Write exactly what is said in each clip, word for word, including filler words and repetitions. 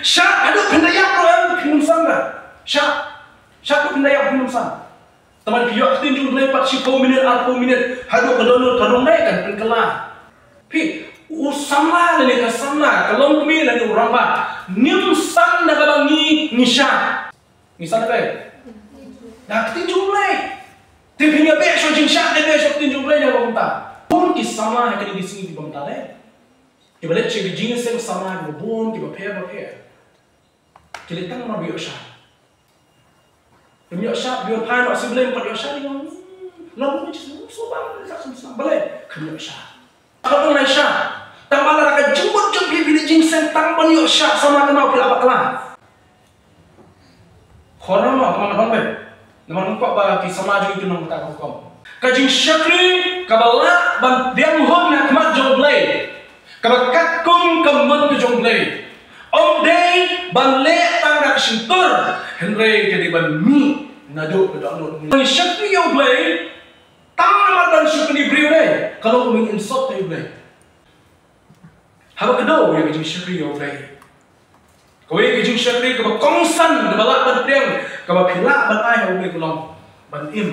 Shah, haduh phin da ïap ruh em, phin ym san da. Shah, shah haduh phin da ïap phin ym san. Tangba phi ïoh ka ktien jong U Blei pat shiphew minit, arphew minit, haduh ka dohnud ka rung dei kan pynkylla. Phi, u samla lane ka samla, ka longkmie lane u rangbah, ngim san da kaba ngi, ngi shah. Ngi san da kaei? Da ka ktien jong U Blei. Te phin ïa beh shuh jingshah, te beh shuh ka ktien jong U Blei ïa kaba mynta. Bun ki samla ha kine ki sngi kiba mynta dei. Kiba leit sha ki jingïaseng samla kiba bun, kiba pher ba pher. Ki leit tang namar ba ïoh shah. Ym ïoh shah, ïoh phai noh sha U Blei, ym pat ïoh shah, ïoh. Long kumne, shu shu bang, shu shu balei? Kam ïoh shah. Ka long nai shah. Tang ba la ka jingmut jong phi, phi leit jingïaseng tang ban ïoh shah, samla kynmaw phi la bakla. Khor namar, namar, namar, namar ym kwah ba ki samla jong ngi kin long kata ka rukom. Ka jingshakri kaba lah ban pdiang hun ha khmat jong U Blei, kaba katkum ka mon ka jong U Blei, ym dei ban leh tang da ka shyntur, hynrei ka dei ban mih naduh ka dohnud. Ban shakri ïa U Blei tang namar ban shu pyni briew dei, ka long kumne insult ïa U Blei. Haba kdew ïa ka jingshakri ïa U Blei, kawei ka jingshakri kaba kongsan, kaba lah ban pdiang, kaba phi lah ban ai ha U Blei ka long ban im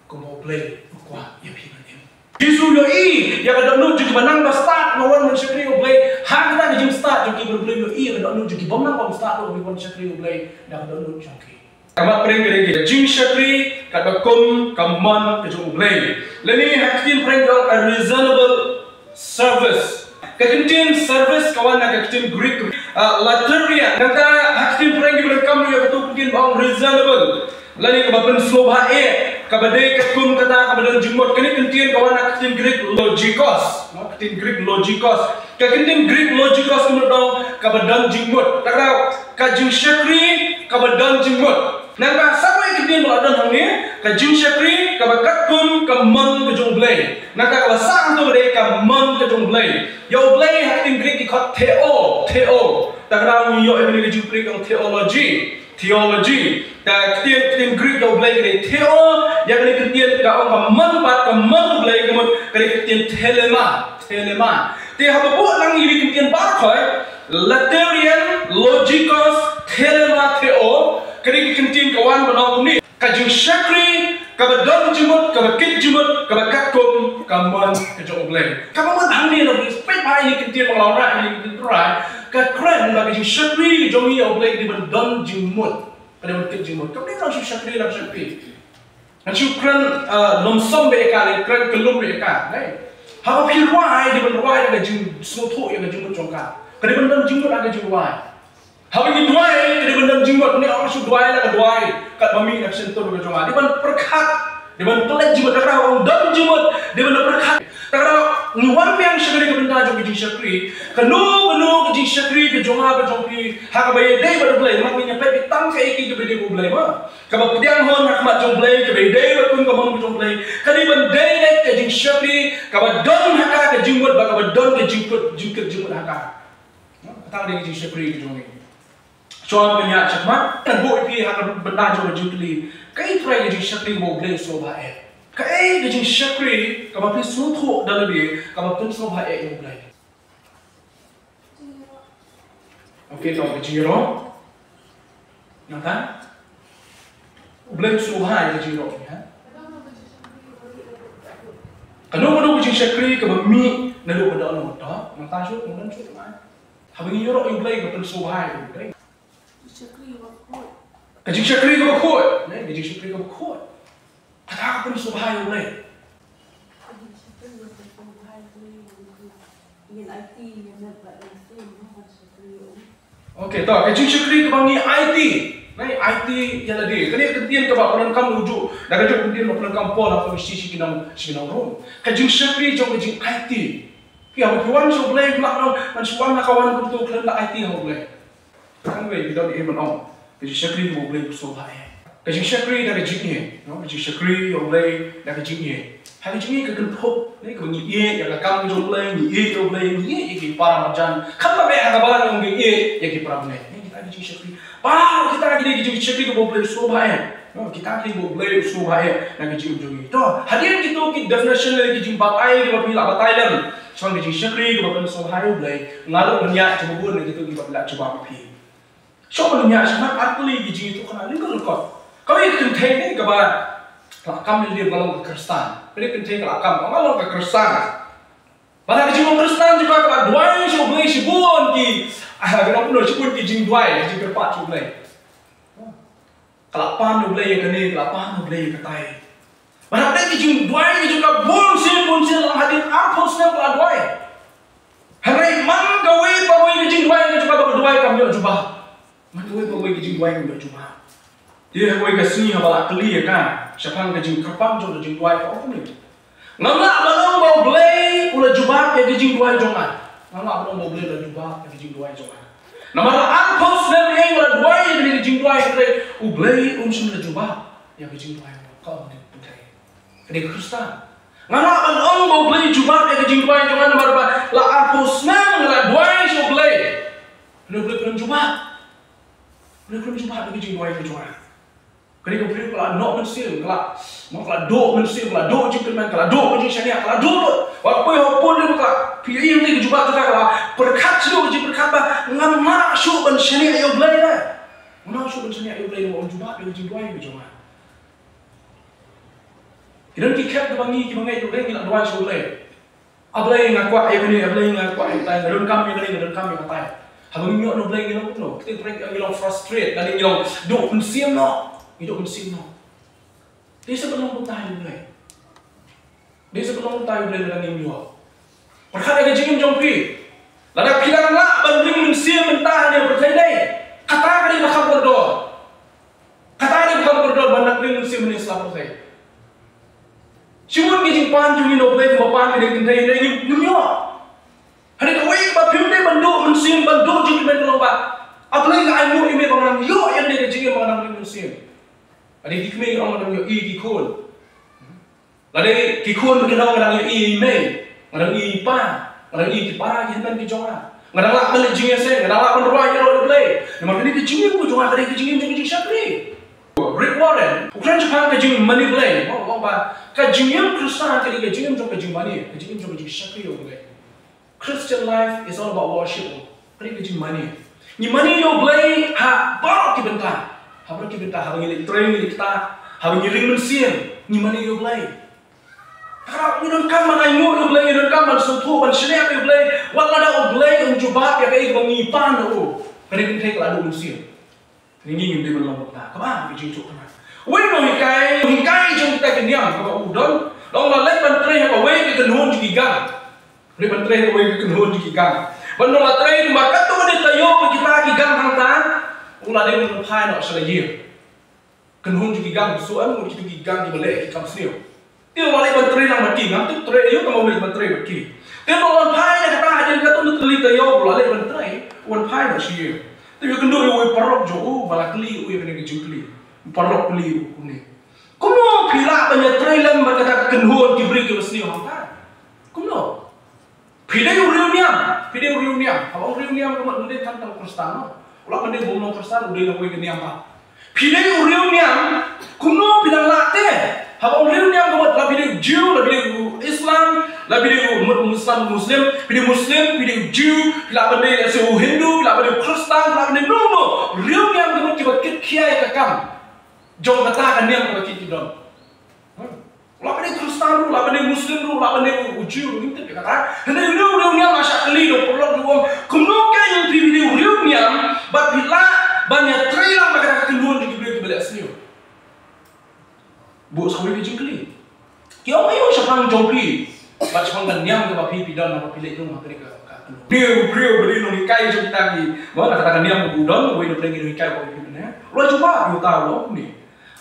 kumba U Blei u kwah ïa phi ban im. Jisu u ïohi ïa ka dohnud jong kiba nang ba stad, ba wan ban shakri ïa U Blei. Ha kata ka jingstad jong ki, U Blei u ïohi ïa ka dohnud jong ki bym nang ba stad, ba wan shakri ïa U Blei da ka dohnud jong ki. Ka mat pyrshah ka dei ka jingshakri katba kum ka mon ka jong U Blei. Lane ha ka ktien Phareng ka ong a reasonable service. Ka ktien service ka wan na ka ktien Greek, ah, latreuomai. Nangta ha ka ktien Phareng ki ba donkam ïa kato ka ktien ba ong reasonable, lane kaba pynsngewbha eh, kaba dei katkum kata kaba don jingmut. Kane ka ktien ka wan na ka ktien Greek logikos. No, ka ktien Greek logikos. Ka ktien Greek logikos ka mut ba ong kaba don jingmut. Kata ka jingshakri kaba don jingmut. Nangta sa kawei ka ktien ba la don hangne, ka jingshakri kaba katkum ka mon ka jong U Blei. Nangta kaba sah hangto ka dei ka mon ka jong U Blei. Ïa U Blei ha ka ktien Greek ki khot theo, theo. Kata ka daw ngi ïoh ïa kane ka jingpyrkhat ka ong theology, theology. Ka ktien, ktien Greek ïa U Blei ka dei theo, ïa kane ka ktien ka ong ka mon pat, ka mon U Blei ka mut ka dei ka ktien telema, telema. Te haba buh lang ïa kane ka ktien baroh, latreuomai, logikos, telema, theo, ka dei ka ktien ka wan ban ong kumne. Ka jingshakri kaba don jingmut, kaba kit jingmut, kaba katkum ka mon ka jong U Blei. Kaba mut hangne, la phi peit bha ïa kane ka ktien ba nga la wanrah, ïa kane ka ktien Trai, ka kren ba ka jingshakri jong ngi ïa U Blei ka dei ban don jingmut, ka dei ban kit jingmut. Kam dei ban shu shakri la shakri. Ngan shu kren, ah, lump sum bad ka, kren kyllum bad ka, eh. Haba phi rwai, dei ban rwai da ka jingsngewthuh ïa ka jingmut jong ka. Ka dei ban don jingmut ha ka jingrwai. Haba ngi duwai, ka dei ban don jingmut, ne ong shu duwai la ka duwai katba mih na ka shyntur ka jong nga. Dei ban pyrkhat, dei ban pynleit jingmut, kata ka daw ong don jingmut, dei ban pyrkhat. Kata ka daw ngi wan biang sha kane ka bynta jong ka jingshakri. Kano kano ka jingshakri ka jong nga ka jong phi, ha kaba ïadei bad U Blei, ma ngin ïa peit tang kaei kaei kaba ïadei bad U Blei ma. Kaba pdiang hun ha khmat jong U Blei, kaba ïadei bad kum ka mon ka jong U Blei, ka dei ban dei ka jingshakri kaba don ha ka, ka jingmut bad kaba don ka jingkut, jingkit jingmut ha ka. Kata ka dei ka jingshakri ka jong ngi. Shuwa ban ïaid shakhmat, ngan buh ïa phi ha ka bynta jong ka jingkylli. Kaei trai ka jingshakri kaba U Blei u sngewbha eh? Kaei ka jingshakri kaba phi sngewthuh da lade kaba pynsngewbha eh ïa U Blei? Okay, to, ka jingïaroh. Nangta U Blei u sngewbha ïa ka jingïaroh, ha? Kano kano ka jingshakri kaba mih naduh ka dohnud, to. Nangta shuh, nangta shuh, ma. Haba ngi ïaroh ïa U Blei ka pynsngewbha ïa U Blei. Ka jingshakri kaba khuid. Ne, ka jingshakri kaba khuid. Kata ka pynsngewbha ïa U Blei. Okay, to, ka jingshakri kaba ngi aiti. Ngi aiti ïa lade. Kane ka ktien kaba pyndonkam ruh, da ka jong ka ktien ba pyndonkam Paul ha ka shithi sha ki nong, sha ki nong Rom. Ka jingshakri jong ka jingaiti. Phi, haba phi wan sha U Blei, phi lah ban ong, ngan shu wan ha ka wan kumto khlem da aiti ha U Blei. Tang ba ngi don ei ban ong. Ka jingshakri ïa U Blei ka sngewbha eh. Ka jingshakri da ka jingïeit, no? Ka jingshakri ïa U Blei da ka jingïeit. Ha ka jingïeit ka kynthup, ne, kaba ngi ïeit ïa ka kam ka jong U Blei, ngi ïeit ïa U Blei, ngi ïeit ïa ki para marjan. Khamtam eh ha ka balang ngi ïeit ïa ki para bangeit. Ne, kita ki jingshakri. Baroh kita ki dei ki jingshakri kaba U Blei u sngewbha eh. No, kita ki ba U Blei u sngewbha eh na ka jingim jong ngi. To, hadien kito ki definition lane ki jingbatai kiba phi la batai lem shaphang ka jingshakri kaba pynsngewbha ïa U Blei, nga ruh ngan ïaid sha ba bun na kito kiba phi la jubab ïa phi. Shuh ban ïa shu mat ar tylli ki jingïathuhkhana lyngkot lyngkot. Kawei ka kynthei ne kaba ka la kam ne lei ba long ka Khristan. Kane ka kynthei ka la kam ba long ka Khristan. Ba la ka jingkhristan jong ka ka la duwai sha U Blei shibun ki, ah, ka long kumno, shibun ki jingduwai, ki jingkyrpad sha U Blei. Ka la pan U Blei ïa kane, ka la pan U Blei ïa katai. Ba la dei ki jingduwai ki jong ka bun sien bun sien, la hadien arphew snem ka la duwai. Hynrei man kawei pa kawei ka jingduwai ka jong ka ba ka duwai kam ïoh jubab. Man kawei pa kawei ka jingduwai kam ïoh jubab. Te ha kawei ka sngi haba la kylli ïa ka shaphang ka jingkyrpang jong ka jingduwai, ka ong kumne: Ngam lah ban ong ba U Blei u la jubab ïa ka jingduwai jong nga. Ngam lah ban ong ba U Blei u la jubab ïa ka jingduwai jong nga. Namar la arphew snem ïa nga la duwai ïa ka jingduwai, hynrei U Blei um shym la jubab ïa ka jingduwai, ka ong kane ka kynthei. Kane ka Khristan. Ngam lah ban ong ba U Blei u jubab ïa ka jingduwai jong nga namar ba la arphew snem nga la duwai sha U Blei. Hynrei U Blei um jubab. U Blei um jubab ïa ka jingduwai jong nga. Kane ka briew ka la noh mynsiem, ka la, mo, ka la duh mynsiem, ka la duh jingkyrmen, ka la duh jingshaniah, ka la duh lut. Wat poi ha u pud lei ka la pyrshang ïa ka jubab jong ka, ka la pyrkhat shuh ka jingpyrkhat ba ngam lah shuh ban shaniah ïa U Blei lei. Ngam lah shuh ban shaniah ïa U Blei, ngam lah shuh ban jubab ïa ka jingduwai ka jong nga. Ki don ki khep kiba ngi, kiba ngeit U Blei, ngi la duwai sha U Blei. A Blei, nga kwah ïa kane, A Blei, nga kwah ïa katai, nga donkam ïa kane, nga donkam ïa katai. Haba ngi ïoh na U Blei ngi long kumno? Kita ki briew ngi long frustrate, lane ngi long duh mynsiem noh. Ngi duh mynsiem noh. Dei sa ban long kumtai U Blei. Dei sa ban long kumtai U Blei lada ngim ïoh. Pyrkhat ïa ka jingim jong phi. Lada phi dang lah ban ring mynsiem mynta ha kane ka pyrthei, dei. Kata ka dei ba kham kordor. Kata ka dei ba kham kordor ban nang ring mynsiem mynne sla pyrthei. Shibun ki jingpan jong ngi na U Blei kumba pan kane ka kynthei, hynrei ngim, ngim ïoh. Hynrei kawei kaba phim dei ban duh mynsiem, ban duh jingkmen ka long ba A Blei, nga ainguh ïa me ba nga nang ïoh ïa kane ka jingim ba nga nang ring mynsiem. Lada ki kmie ki ong nga nang ïohi ki khun. Lada ki khun ba ki ong nga nang ïohi i mei, nga nang ïohi i pa, nga nang ïohi ki para ki hynmen ki jong nga. Nga nang lah ban leit jingïaseng, nga nang lah ban rwai ïaroh ïa U Blei. Namar kane ka jingim ka jong nga ka dei ka jingim jong ka jingshakri. Rick Warren u kren shaphang ka jingmane Blei, u ong ba ka jingim Khristan ka dei ka jingim jong ka jingmane, ka jingim jong ka jingshakri ïa U Blei. Christian life is all about worship. Ka dei ka jingmane. Ngi mane ïa U Blei ha baroh ki bynta. Ha baroh ki bynta, haba ngi leit trei, ngi leit ktah, haba ngi ring mynsiem, ngi mane ïa U Blei. Haba ngi donkam ban ainguh ïa U Blei, ngi donkam ban sngewthuh, ban shaniah ïa U Blei, wat lada U Blei um jubab ïa kaei kaba ngi pan ïa u. Kane ka kynthei ka la duh mynsiem. Ngi ngim dei ban long kumta. Kaba ar ka jingïathuhkhana. Uwei u nonghikai, u nonghikai jong kita ki niam kaba u don, u la leit ban trei ha kawei ka kynhun jong ki gang. Leit ban trei ha kawei ka kynhun jong ki gang. Ban ong la trei kumba katto katne taïew ba kita ki gang hangta, u la dei ban phai noh sha la ïing. Kynhun jong ki gang, shu ong kito ki gang kiba leh ki kam sniew. Te u la leit ban trei lang bad ki, ngam tip trei aïu, tangba u leit ban trei bad ki. Te u wan phai na kata, hadien katto katne tylli taïew u la leit ban trei, u wan phai noh sha ïing. Te u ïakynduh ïa uwei u paralok jong u, ba la kylli u ïa kane ka jingkylli. U paralok kylli u kumne: Kumno phi lah ban ïatrei lem bad kata ka kynhun ki briew kiba sniew hangta? Kumno? Phi dei u riewniam, phi dei u riewniam. Haba ong riewniam ka mut ym dei tang tang Khristan, no? U lah ban dei bym long Khristan, u dei na kawei ka niam pat. Phi dei u riewniam, kumno phi dang lah te? Haba ong riewniam ka mut la phi dei u Jiw, la phi dei u Islam, la phi dei u Mu-, Muslim, Muslim, phi dei Muslim, phi dei u Jiw, phi lah ban dei lehse u Hindu, phi lah ban dei u Khristan, phi lah ban dei no, no. Riewniam ka mut kiba kit khia ïa ka kam jong kata ka niam kaba ki, ki don. Hmm. Lah ban dei Khristan ruh, lah ban dei Muslim ruh, lah ban dei u Jiw ruh, ngim tip ïa kata. Hynrei u riewniam, la shah kylli da u paralok, u ong, kumno kein phi dei u riewniam bad phi lah ban ïatrei lang bad kata ka kynhun jong ki briew kiba leh sniew? Buh sa kawei ka jingkylli. Ki ong aïu shaphang jong phi bad shaphang ka niam kaba phi, phi don, haba phi leit rung ha kane ka, ka kynhun? Une u briew ba dei u nonghikai jong kita ki, ba na kata ka niam ba u don, uwei na pdeng ki nonghikai ba u don, eh? U la jubab ïa uta, u ong kumne: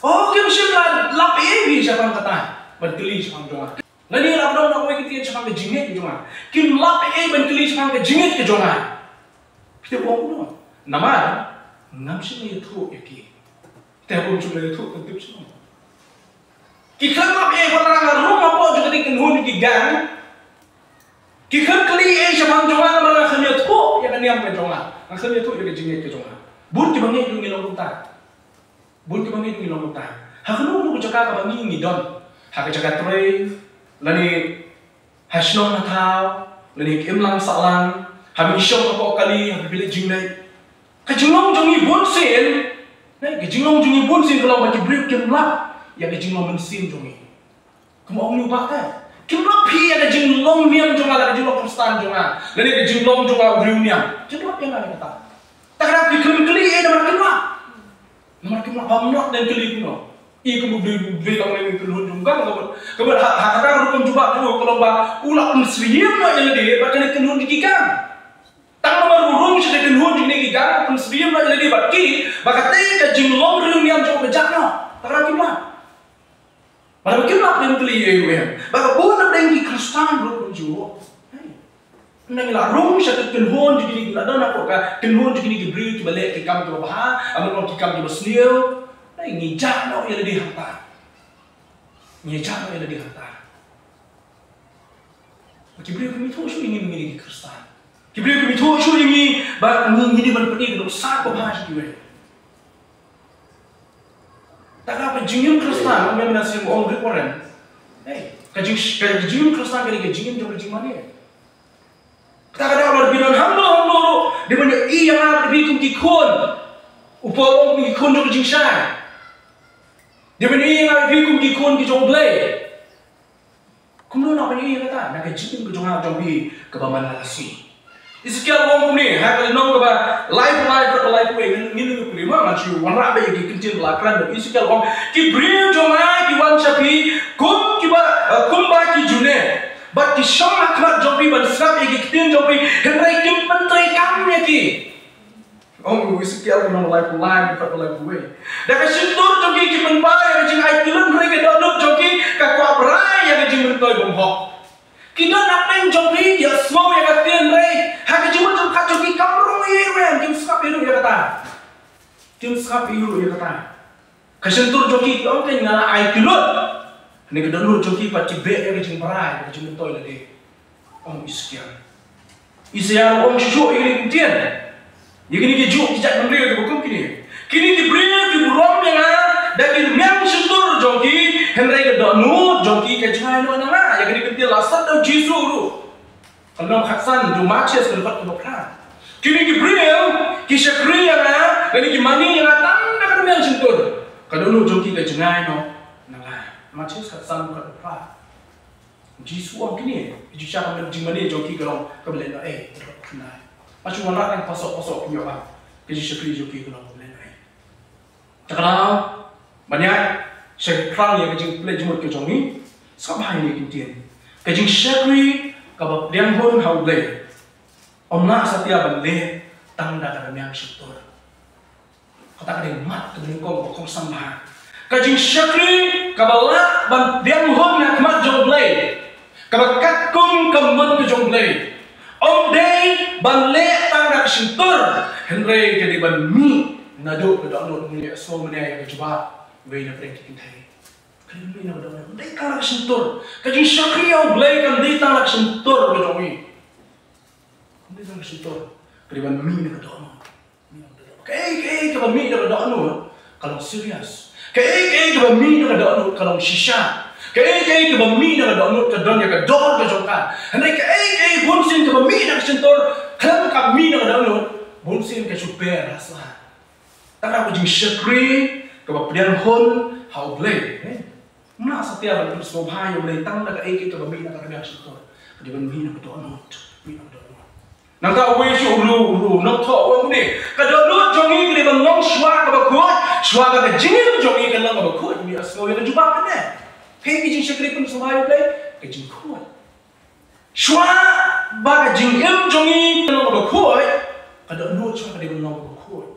O, kim shym la lap ei ei phi shaphang kata ban kylli shaphang jong nga. Lane la pyndonkam ïa kata shaphang ka jingngeit ka jong nga. Kim lap ei ei ban kylli shaphang ka jingngeit ka jong nga. Phi tip u ong kumno? Namar ngam shym la ïathuh ïa ki. Te bym shym la ïathuh, kan tip shuh. Ki khlem lap ei ei, wat la nga rung hapoh jong kata ka kynhun ki gang, ki khlem kylli ei ei shaphang jong nga namar nga khlem ïathuh ïa ka niam ka jong nga. Nga khlem ïathuh ïa ka jingngeit ka jong nga. Bun kiba ngeit ruh ngi long kumta. Bun kiba ngeit ngi long kumta. Ha kano kano ka jaka kaba ngi, ngi don, ha ka jaka trei, lane ha shnong ha thaw, lane ka imlang sahlang, haba ngi shong hapoh kali, haba phi leit jingleit, ka jinglong jong ngi bun Sien, ne, ka jinglong jong ngi bun sien ka long ba ki briew kim lap ïa ka jinglong mynsiem jong ngi. Kumba ong u Bah te, kim lap hi ïa ka jinglong niam jong nga, la ka jinglong Khristan jong nga, lane ka jinglong jong nga u riewniam. Kim lap ïa nga ïa kata. Ta ka dei phi khlem kylli, eh, namar kim lap. Namar kim lap, bym lah ban kylli kumno. I kum u briew, u briew tang lane ka kynhun jong u gang, ka mut, ka mut ha, ha kata ka rukom jubab jong u ka long ba u la pynsyriem noh ïa lade bad kane ka kynhun jong ki gang. Tang namar u rung sha ka kynhun jong kine ki gang, pynsyriem noh ïa lade bad ki, ba kata ka jinglong riewniam jong u ka jah noh. Ta ka dei kim lap. Ba la kim lap, khlem kylli ïa u em. Ba ka bun na pdeng ki Khristan ruh kumjuh. Hei. Nang la rung sha ka kynhun jong kine, la don hapoh ka kynhun jong kine ki briew kiba leh ki kam kiba bha, amon ki kam kiba sniew. Hei, ngi jah noh ïa lade hangta. Ngi jah noh ïa lade hangta. Ki briew kim ithuh shuh ïa ngi, ngi ki Khristan. Ki briew kim ithuh shuh ïa ngi ba ngi, ngi dei ban pyni ka dohnud ba bha sha kiwei. Ta ka, ka jingim Khristan, ong mynta sien, ong Rick Warren. Hei, ka jing, ka jingim Khristan ka dei ka jingim jong ka jingmane. Ta ka daw lada phi don hangno hangno ruh, dei ban ïohi ïa nga ïa phi kum ki khun. U Paul ong kum ki khun jong ka jingshai. Dei ban ïohi ïa nga ïa phi kum ki khun ki jong U Blei. Kumno ngi ïohi ïa kata? Na ka jingim ka jong nga jong phi kaba man la ka sngi. Ezekiel u ong kumne, ha ka lynnong kaba laiphew lai, kaba laiphew wei, ngin, ngin ïohi kumne, ma ngan shu wanrah beit ïa ki kyntien ba la kren. Ezekiel u ong, ki briew jong nga ki wan sha phi kum kiba, eh, kumba ki june, bad ki shong ha khmat jong phi ban sngap ïa ki ktien jong phi, hynrei kim pyntreikam ïa ki. Ong u Ezekiel lynnong laiphew lai, dkhot laiphew wei. Da ka shyntur jong ki ki pynpaw ïa ka jingai kylluid, hynrei ka dohnud jong ki ka kwah brai ïa ka jingmyntoi bymhok. Ki don hapdeng jong phi, ki ïohsngew ïa ka ktien, hynrei ha ka jingmut jong ka jong ki kam rung ei ei ruh, kim sngap ei ruh ïa kata. Kim sngap ei ruh ïa kata. Ka shyntur jong ki ki ong, kane nga la ai kylluid. Hynrei ka dohnud jong ki pat ki beh ïa ka jingbrai, ka jingmyntoi lade. Ong Ezekiel. Isaïah ruh u ong shuh shuh ïa kine ki ktien. Ïa kine ki juk ki jait bynriew kiba kum kine. Kine ki briew ki burom ïa nga da ki rmiang shyntur jong ki, hynrei ka dohnud jong ki ka jngai noh na nga. Ïa kine ki ktien la sat da u Jisu ruh. Ka lynnong khatsan jong u Mathaios ka dkhot kaba phra. Kine ki briew ki shakri ïa nga, lane ki mane ïa nga tang da ka rmiang shyntur. Ka dohnud jong ki ka jngai noh na nga. Mathaios khatsan dkhot kaba phra. Jisu u ong kine, ki jingshisha ka jingmane jong ki ka long kaba lehnohei, eh, ka dkhot kaba khyndai. Nga shu wanrah tang pasoh pasoh, phin ïoh ba ka jingshakri jong ki ka long kaba lehnohei, eh. Te ka daw ban ïaid sha ka khraw ïa ka jingpynleit jingmut ka jong ngi, sngap bha ïa kine ki ktien. Ka jingshakri kaba pdiang hun ha U Blei ym lah satia ban leh tang da ka rmiang shyntur. Kata ka dei mat ka nyngkong kaba kongsan bha. Ka jingshakri kaba lah ban pdiang hun ha khmat jong U Blei, kaba katkum ka mon ka jong U Blei, ym dei ban leh tang da ka shyntur, hynrei ka dei ban mih naduh ka dohnud. Ngi ïohsngew mynne ïa ka jubab wei na pdeng ki kynthei. Ka dei ban mih na ka dohnud, ym dei tang da ka shyntur. Ka jingshakri ïa U Blei kam dei tang da ka shyntur ka jong ngi. Kam dei tang da ka shyntur. Ka dei ban mih na ka dohnud. Kaei kaei kaba mih na ka dohnud ka long serious. Kaei kaei kaba mih na ka dohnud ka long shisha. Kaei kaei kaba mih na ka dohnud ka don ïa ka dor ka jong ka. Hynrei kaei kaei bunsien kaba mih na ka shyntur, khlem ka mih na ka dohnud, bunsien ka shu per ha sla. Tang ka jingshakri kaba pdiang hun ha U Blei, eh? Ym lah satia ban pynsngewbha ïa U Blei tang da kaei kaei kaba mih na ka rmiang shyntur. Ka dei ban mih na ka dohnud, mih na ka dohnud. Nangta uwei shuh u, u, u nongthoh u ong kumne, ka dohnud jong ngi ka dei ban long shuwa kaba khuid, shuwa ba ka jingim jong ngi kan long kaba khuid. Ngi ïohsngew ïa ka jubab kane. Kaei ka jingshakri pynsngewbha ïa U Blei? Ka jingkhuid. Shuwa ba ka jingim jong ngi kan long kaba khuid, ka dohnud shuwa ka dei ban long kaba khuid.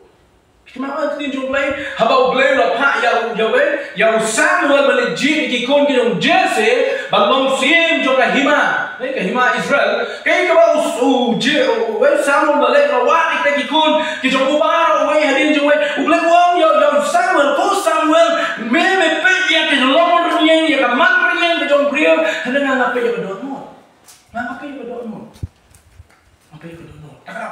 Phi kynmaw ïa ka ktien jong U Blei, haba U Blei u la phah ïa u, ïa u, ïa u Samuel ban leit jied ïa ki khun ki jong u Jesse ban long syiem jong ka hima, eh, ka hima Israel. Kaei kaba u, u Je-, u, u Samuel u la leit, u la wad ïa kita ki khun ki jong u baroh, uwei hadien jong uwei. U Blei u ong ïa u, ïa u Samuel, "Ko Samuel, me, me peit ïa ka jinglong rynïeng, ïa ka man rynïeng ka jong u briew, hynrei nga, nga peit ïa ka dohnud. Nga, nga peit ïa ka dohnud. Nga peit ïa ka dohnud." Te ka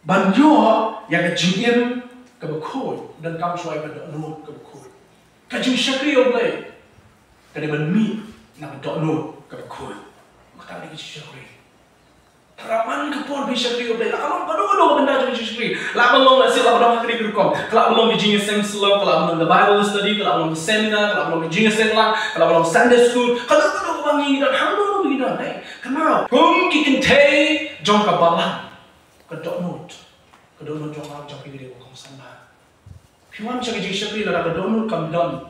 ban ïoh ïa ka jingim kaba khuid, donkam shuwa ïa ka dohnud kaba khuid. Ka jingshakri ïa U Blei ka dei ban mih na ka dohnud kaba khuid. Kata ka dei ka jingshakri. Tang man ka por ba shakri ïa U Blei, la ka long kano kano ka bynta jong ka jingshakri. La ka long lehse, la ka long ha kane ka rukom. Ka la ka long ka jingïaseng syllok, ka la ka long ka Bible study, ka la ka long ka seminar, ka la ka long ka jingïaseng lang, ka la ka long Sunday school. Kano kano kaba ngi don, hangno ngi don, eh. Kynmaw, kum ki kynthei jong ka balang, ka dohnud, ka dohnud jong nga jong phi ka dei ka kongsan bha. Phi wan sha ka jingshakri lada ka dohnud kam don.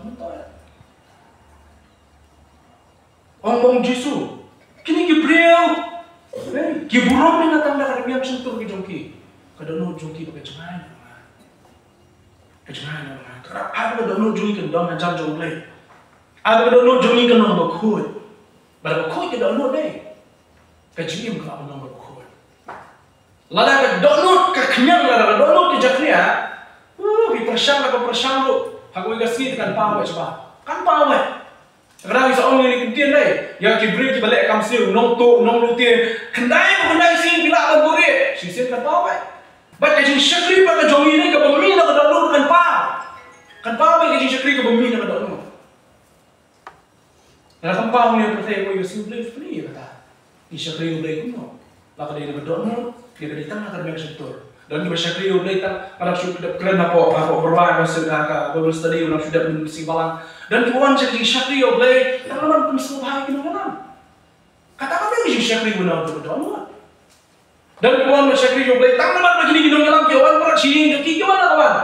Ong ba U Jisu, kine ki briew, eh, ki burom ne tang da ka rmiang shyntur ki jong ki. Ka dohnud jong ki ba ka jngai na nga. Ka jngai na nga. Ka rap, ah, ka dohnud jong ki kan don hajan jong U Blei. Ah, ka dohnud jong ki kan long bakhuid. Ba bakhuid ka dohnud dei. Ka jingim ka long bakhuid. Lada ka dohnud ka khñiang, lada ka dohnud ka jakhlia. Uh, phi pyrshang, lada ka pyrshang ruh, ha kawei ka sngi kan paw wei shuwa. Kan paw wei. Ka dang sa ong ïa kine ki ktien dei. Ïa ki briew kiba leh kam sniew, nongtuh, nonglute. Khyndai, khyndai sngi phi lah ban buhrieh. Shisien kan paw wei. Bad ka jingshakri bad ka jong ngi ne kaba mih na ka dohnud kan paw. Kan paw wei ka jingshakri kaba mih na ka dohnud. Lada kam paw hangne ha pyrthei, ko ïohi U Blei u pyni ïa kata. Ngi shakri U Blei kumno? La ka dei na ka dohnud, ne ka dei tang na ka rmiang shyntur? Don kiba shakri U Blei tang, nga la shu dep kren hapoh, hapoh Berbaya ka shu, ka, ka Bible study, nga la shu dep mynsiem balang. Don kiba wan sha ka jingshakri U Blei tang namar ban pynsngewbha ïa ki nongïalam. Kata ka dei ka jingshakri ba na ka dohnud. Don kiba wan ban shakri ïa U Blei tang namar ba kine ki nongïalam ki wan, palat shi ïing jong ki, ki wan la ka wan.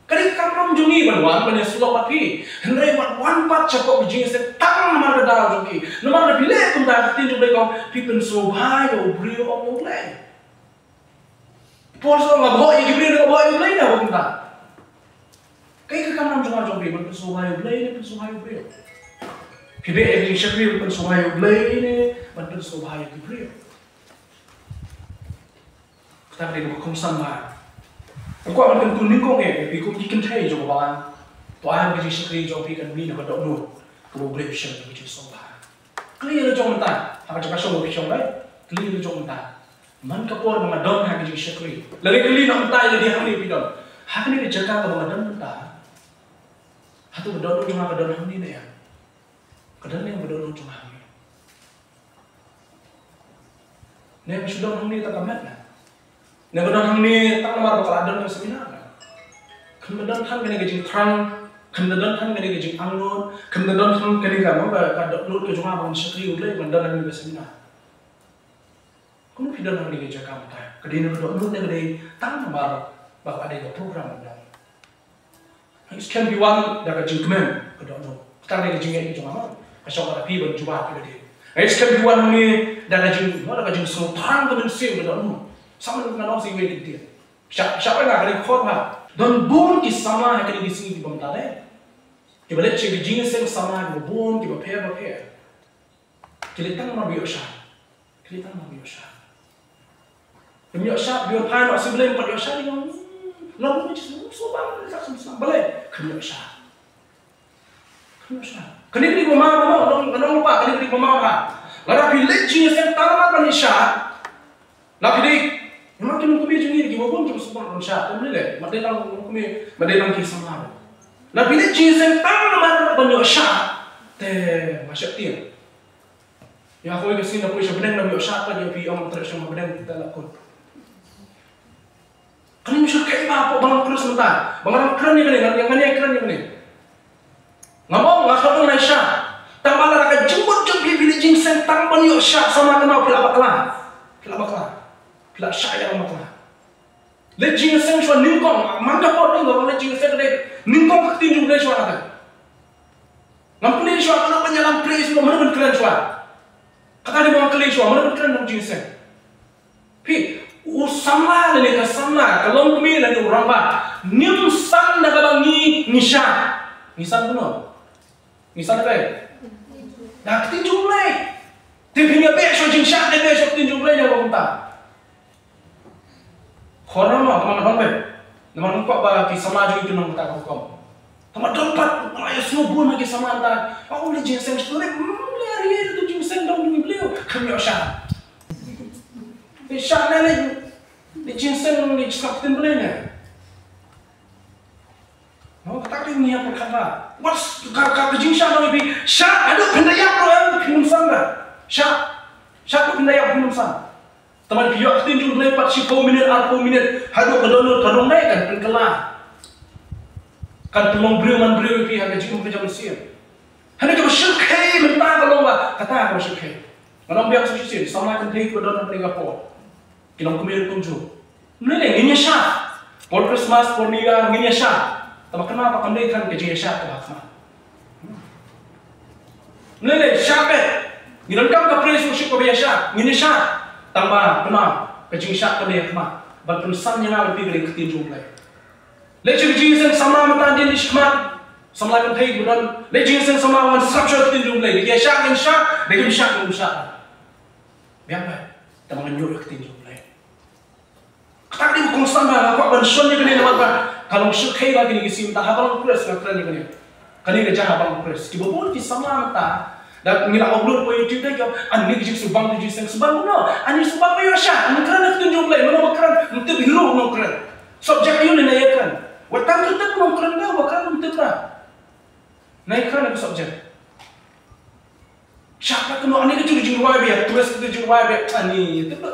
Ka dei ka kam jong ngi ban wan ban ïasyllok bad phi. Hynrei wat wan pat shapoh ka jingïaseng tang namar ka daw jong ki. Namar lada phi leh kumta, ka ktien jong U Blei ka ong, phi pynsngewbha ïa u briew, ong U Blei. Paul sa ong, nga bhoh ïa ki briew, nga bhoh ïa U Blei, nga bhoh kumta. Kaei ka kam jong nga jong phi, ban pynsngewbha ïa U Blei ne pynsngewbha ïa u briew? Phi beh ïa ka jingshakri ban pynsngewbha ïa U Blei ne ban pynsngewbha ïa ki briew? Kata ka dei kaba kongsan bha. Nga kwah ban kyntu nyngkong eh ïa phi kum ki kynthei jong ka balang. To ai ba ka jingshakri jong phi kan mih na ka dohnud kaba U Blei u shem, ka jingsngewbha. Kylli ïa la jong mynta, ha ka jaka shong ba phi shong dei. Kylli ïa la jong mynta. Man ka por ba nga don ha ka jingshakri. Lada kylli noh mynta ïa lade hangne phi don. Ha kane ka jaka kaba nga don mynta, hato ka dohnud jong nga ka don hangne ne em? Ka don ne em ka dohnud jong nga hangne? Ne ka shu don hangne tang ka met na? Ne ka don hangne tang namar ba ka la don ka seminar na? Kan ka don tang kane ka jingthrang, kan ka don tang kane ka jingangnud, kan ka don tang kane ka, ka dohnud ka jong nga ban shakri U Blei ban don hangne ka seminar. Kumno phi don hangne ka jaka mynta? Ka dei na ka dohnud ne ka dei tang namar ba ka dei ka program ban don? Nga ngeit skhem phi wan da ka jingkmen ka dohnud. Kata ka dei ka jingngeit ka jong nga, ka shong ka da phi ban jubab ïa lade. Nga ngeit skhem phi wan hangne da ka jing, da ka jingsngewthrang ka mynsiem ka dohnud. Sa mynta nga ong sa iwei i ktien. Shah, shah pynah ka dei khot ha. Don bun ki samla ha kine ki sngi kiba mynta dei. Kiba leit sha ki jingïaseng samla kiba bun kiba pher ba pher. Ki leit tang namar ba ïoh shad. Ki leit tang namar ba ïoh shad. Ym ïoh shad, ïoh phai noh sha U Blei, ym pat ïoh shad, ïoh. Long ba jisem sngewbha, ka sngewbha balei? Kam ïoh shad. Kam ïoh shad. Kane ka dei ba ma, ma, ma, long, long ba, kane ka dei ba ma, ma. Lada phi leit jingïaseng tang namar ban ïoh shad. Lada phi dei, namar ki nongkmie jong ngi kiba bun kiba sngewbha ban shad. Te ym lei lei, ym dei lang nongkmie, ym dei lang ki samla. Lada phi leit jingïaseng tang namar ban ïoh shad. Te ma sheptieng. Ïa kawei ka sngi nga poi sha bneng, nga ïoh shad pat ïa phi, ong, treh sha bneng, te la kut. Kane mynshuwa kaei ba hapoh balang Khrist mynta ba nga dang kren ïa kane, nga, nga, nga kren ïa kane. Nga ong, nga khlem ong nai shad. Tang ba lada ka jingmut jong phi, phi leit jingïaseng tang ban ïoh shad, samla, kynmaw, phi la bakla. Phi la bakla. Phi la shah ïa ka bakla. Leit jingïaseng shuwa nyngkong, man ka por nyngkong leit jingïaseng ka dei nyngkong ka ktien jong U Blei shuwa kata. Ngam kylli shuwa, kano ban ïalam praise, mano ban kren shuwa. Kata dei ba ngam kylli shuwa, mano ban kren, ban jingïaseng. Phi, u samla lane ka samla, ka longkmie lane u rangbah, ngim san da kaba ngi, ngi shad. Ngi san kumno? Ngi san da kaei? Da ka ktien jong U Blei. Te phin ïa beh shuwa jingshad, beh shuwa ka ktien jong U Blei, ïa ba kumta. Khor namar, namar nga don beit. Namar nga kwah ba ki samla jong ngi kin long kata ka rukom. Tangba don pat, nga ïohsngew bun ha ki samla mynta. Oh, leit jingïaseng sha U Blei, hmm, leit, leit, leit jingïaseng dang jong U Blei. Kam ïoh shad. Leit shad ne leit, leit jingïaseng, leit sngap ktien Blei ne. Mo, kata ka dei ngi ïa pyrkhat ba. Wat ka, ka, ka jingshad ngi phi shad haduh phin da ïap ruh em phin ym san ba. Shad. Shad haduh phin da ïap phin ym san. Tangba phi ïoh ka ktien jong U Blei pat shiphew minit, arphew minit, haduh ka dohnud ka rung dei kan pynkylla. Kan pynlong briew man briew ïa phi ha ka jingim ka jong u Mynsiem. Hynrei kaba shyrkhei mynta ka long ba kata kaba shyrkhei. Ngan ong biang sa shisien, samla kynthei kiba don hangne ha ka por, ki longkmie ruh kumjuh. Ym lei lei, ngin ïashad. Por Khristmas, por New Year ngin ïashad. Tangba kynmaw ba kam dei than ka jingïashad kaba ha khmat. Ym lei lei, shad beit. Ngi donkam ka praise worship kaba ïashad, ngin ïashad. Tangba kynmaw, ka jingshad kam dei ha khmat. Ban pynsan ïa nga bad phi ka dei ka ktien jong U Blei. Leit sha ka jingïaseng samla mynta, hadien dei shakhmat, samla kynthei kiba don. Leit jingïaseng samla, wan sngap shuwa ka ktien jong U Blei. Da ki ïashad ngin shad, da kim shad ngim shad. Biang bha. Tangba ngan ïoh ïa ka ktien jong U Blei. Kata ka dei ba kongsan ba nga kwah ban shon ïa kane namar ba ka long shyrkhei ba kine ki sien mynta ha balang Khrist nga kren ïa kane. Kane ka jia ha balang Khrist. Kiba bun ki samla mynta da ngi la upload ha YouTube da ki ong, "Ani ka jingsngewbang, ka jingsngewbang kumno? Ani sngewbang ba ïoh shad." Ngi kren ïa ka ktien jong U Blei, mano ba kren, ym tip hi ruh ngi kren. Subject aïu ne ngi ïa kren? Wat tang kren tip ngi kren, ba kren ym tip ra. Ngi kren ïa ka subject. Shad pat kumno, ani ka jing jingrwai ba ïa twist, ka jingrwai ba ïa ani ïa tip.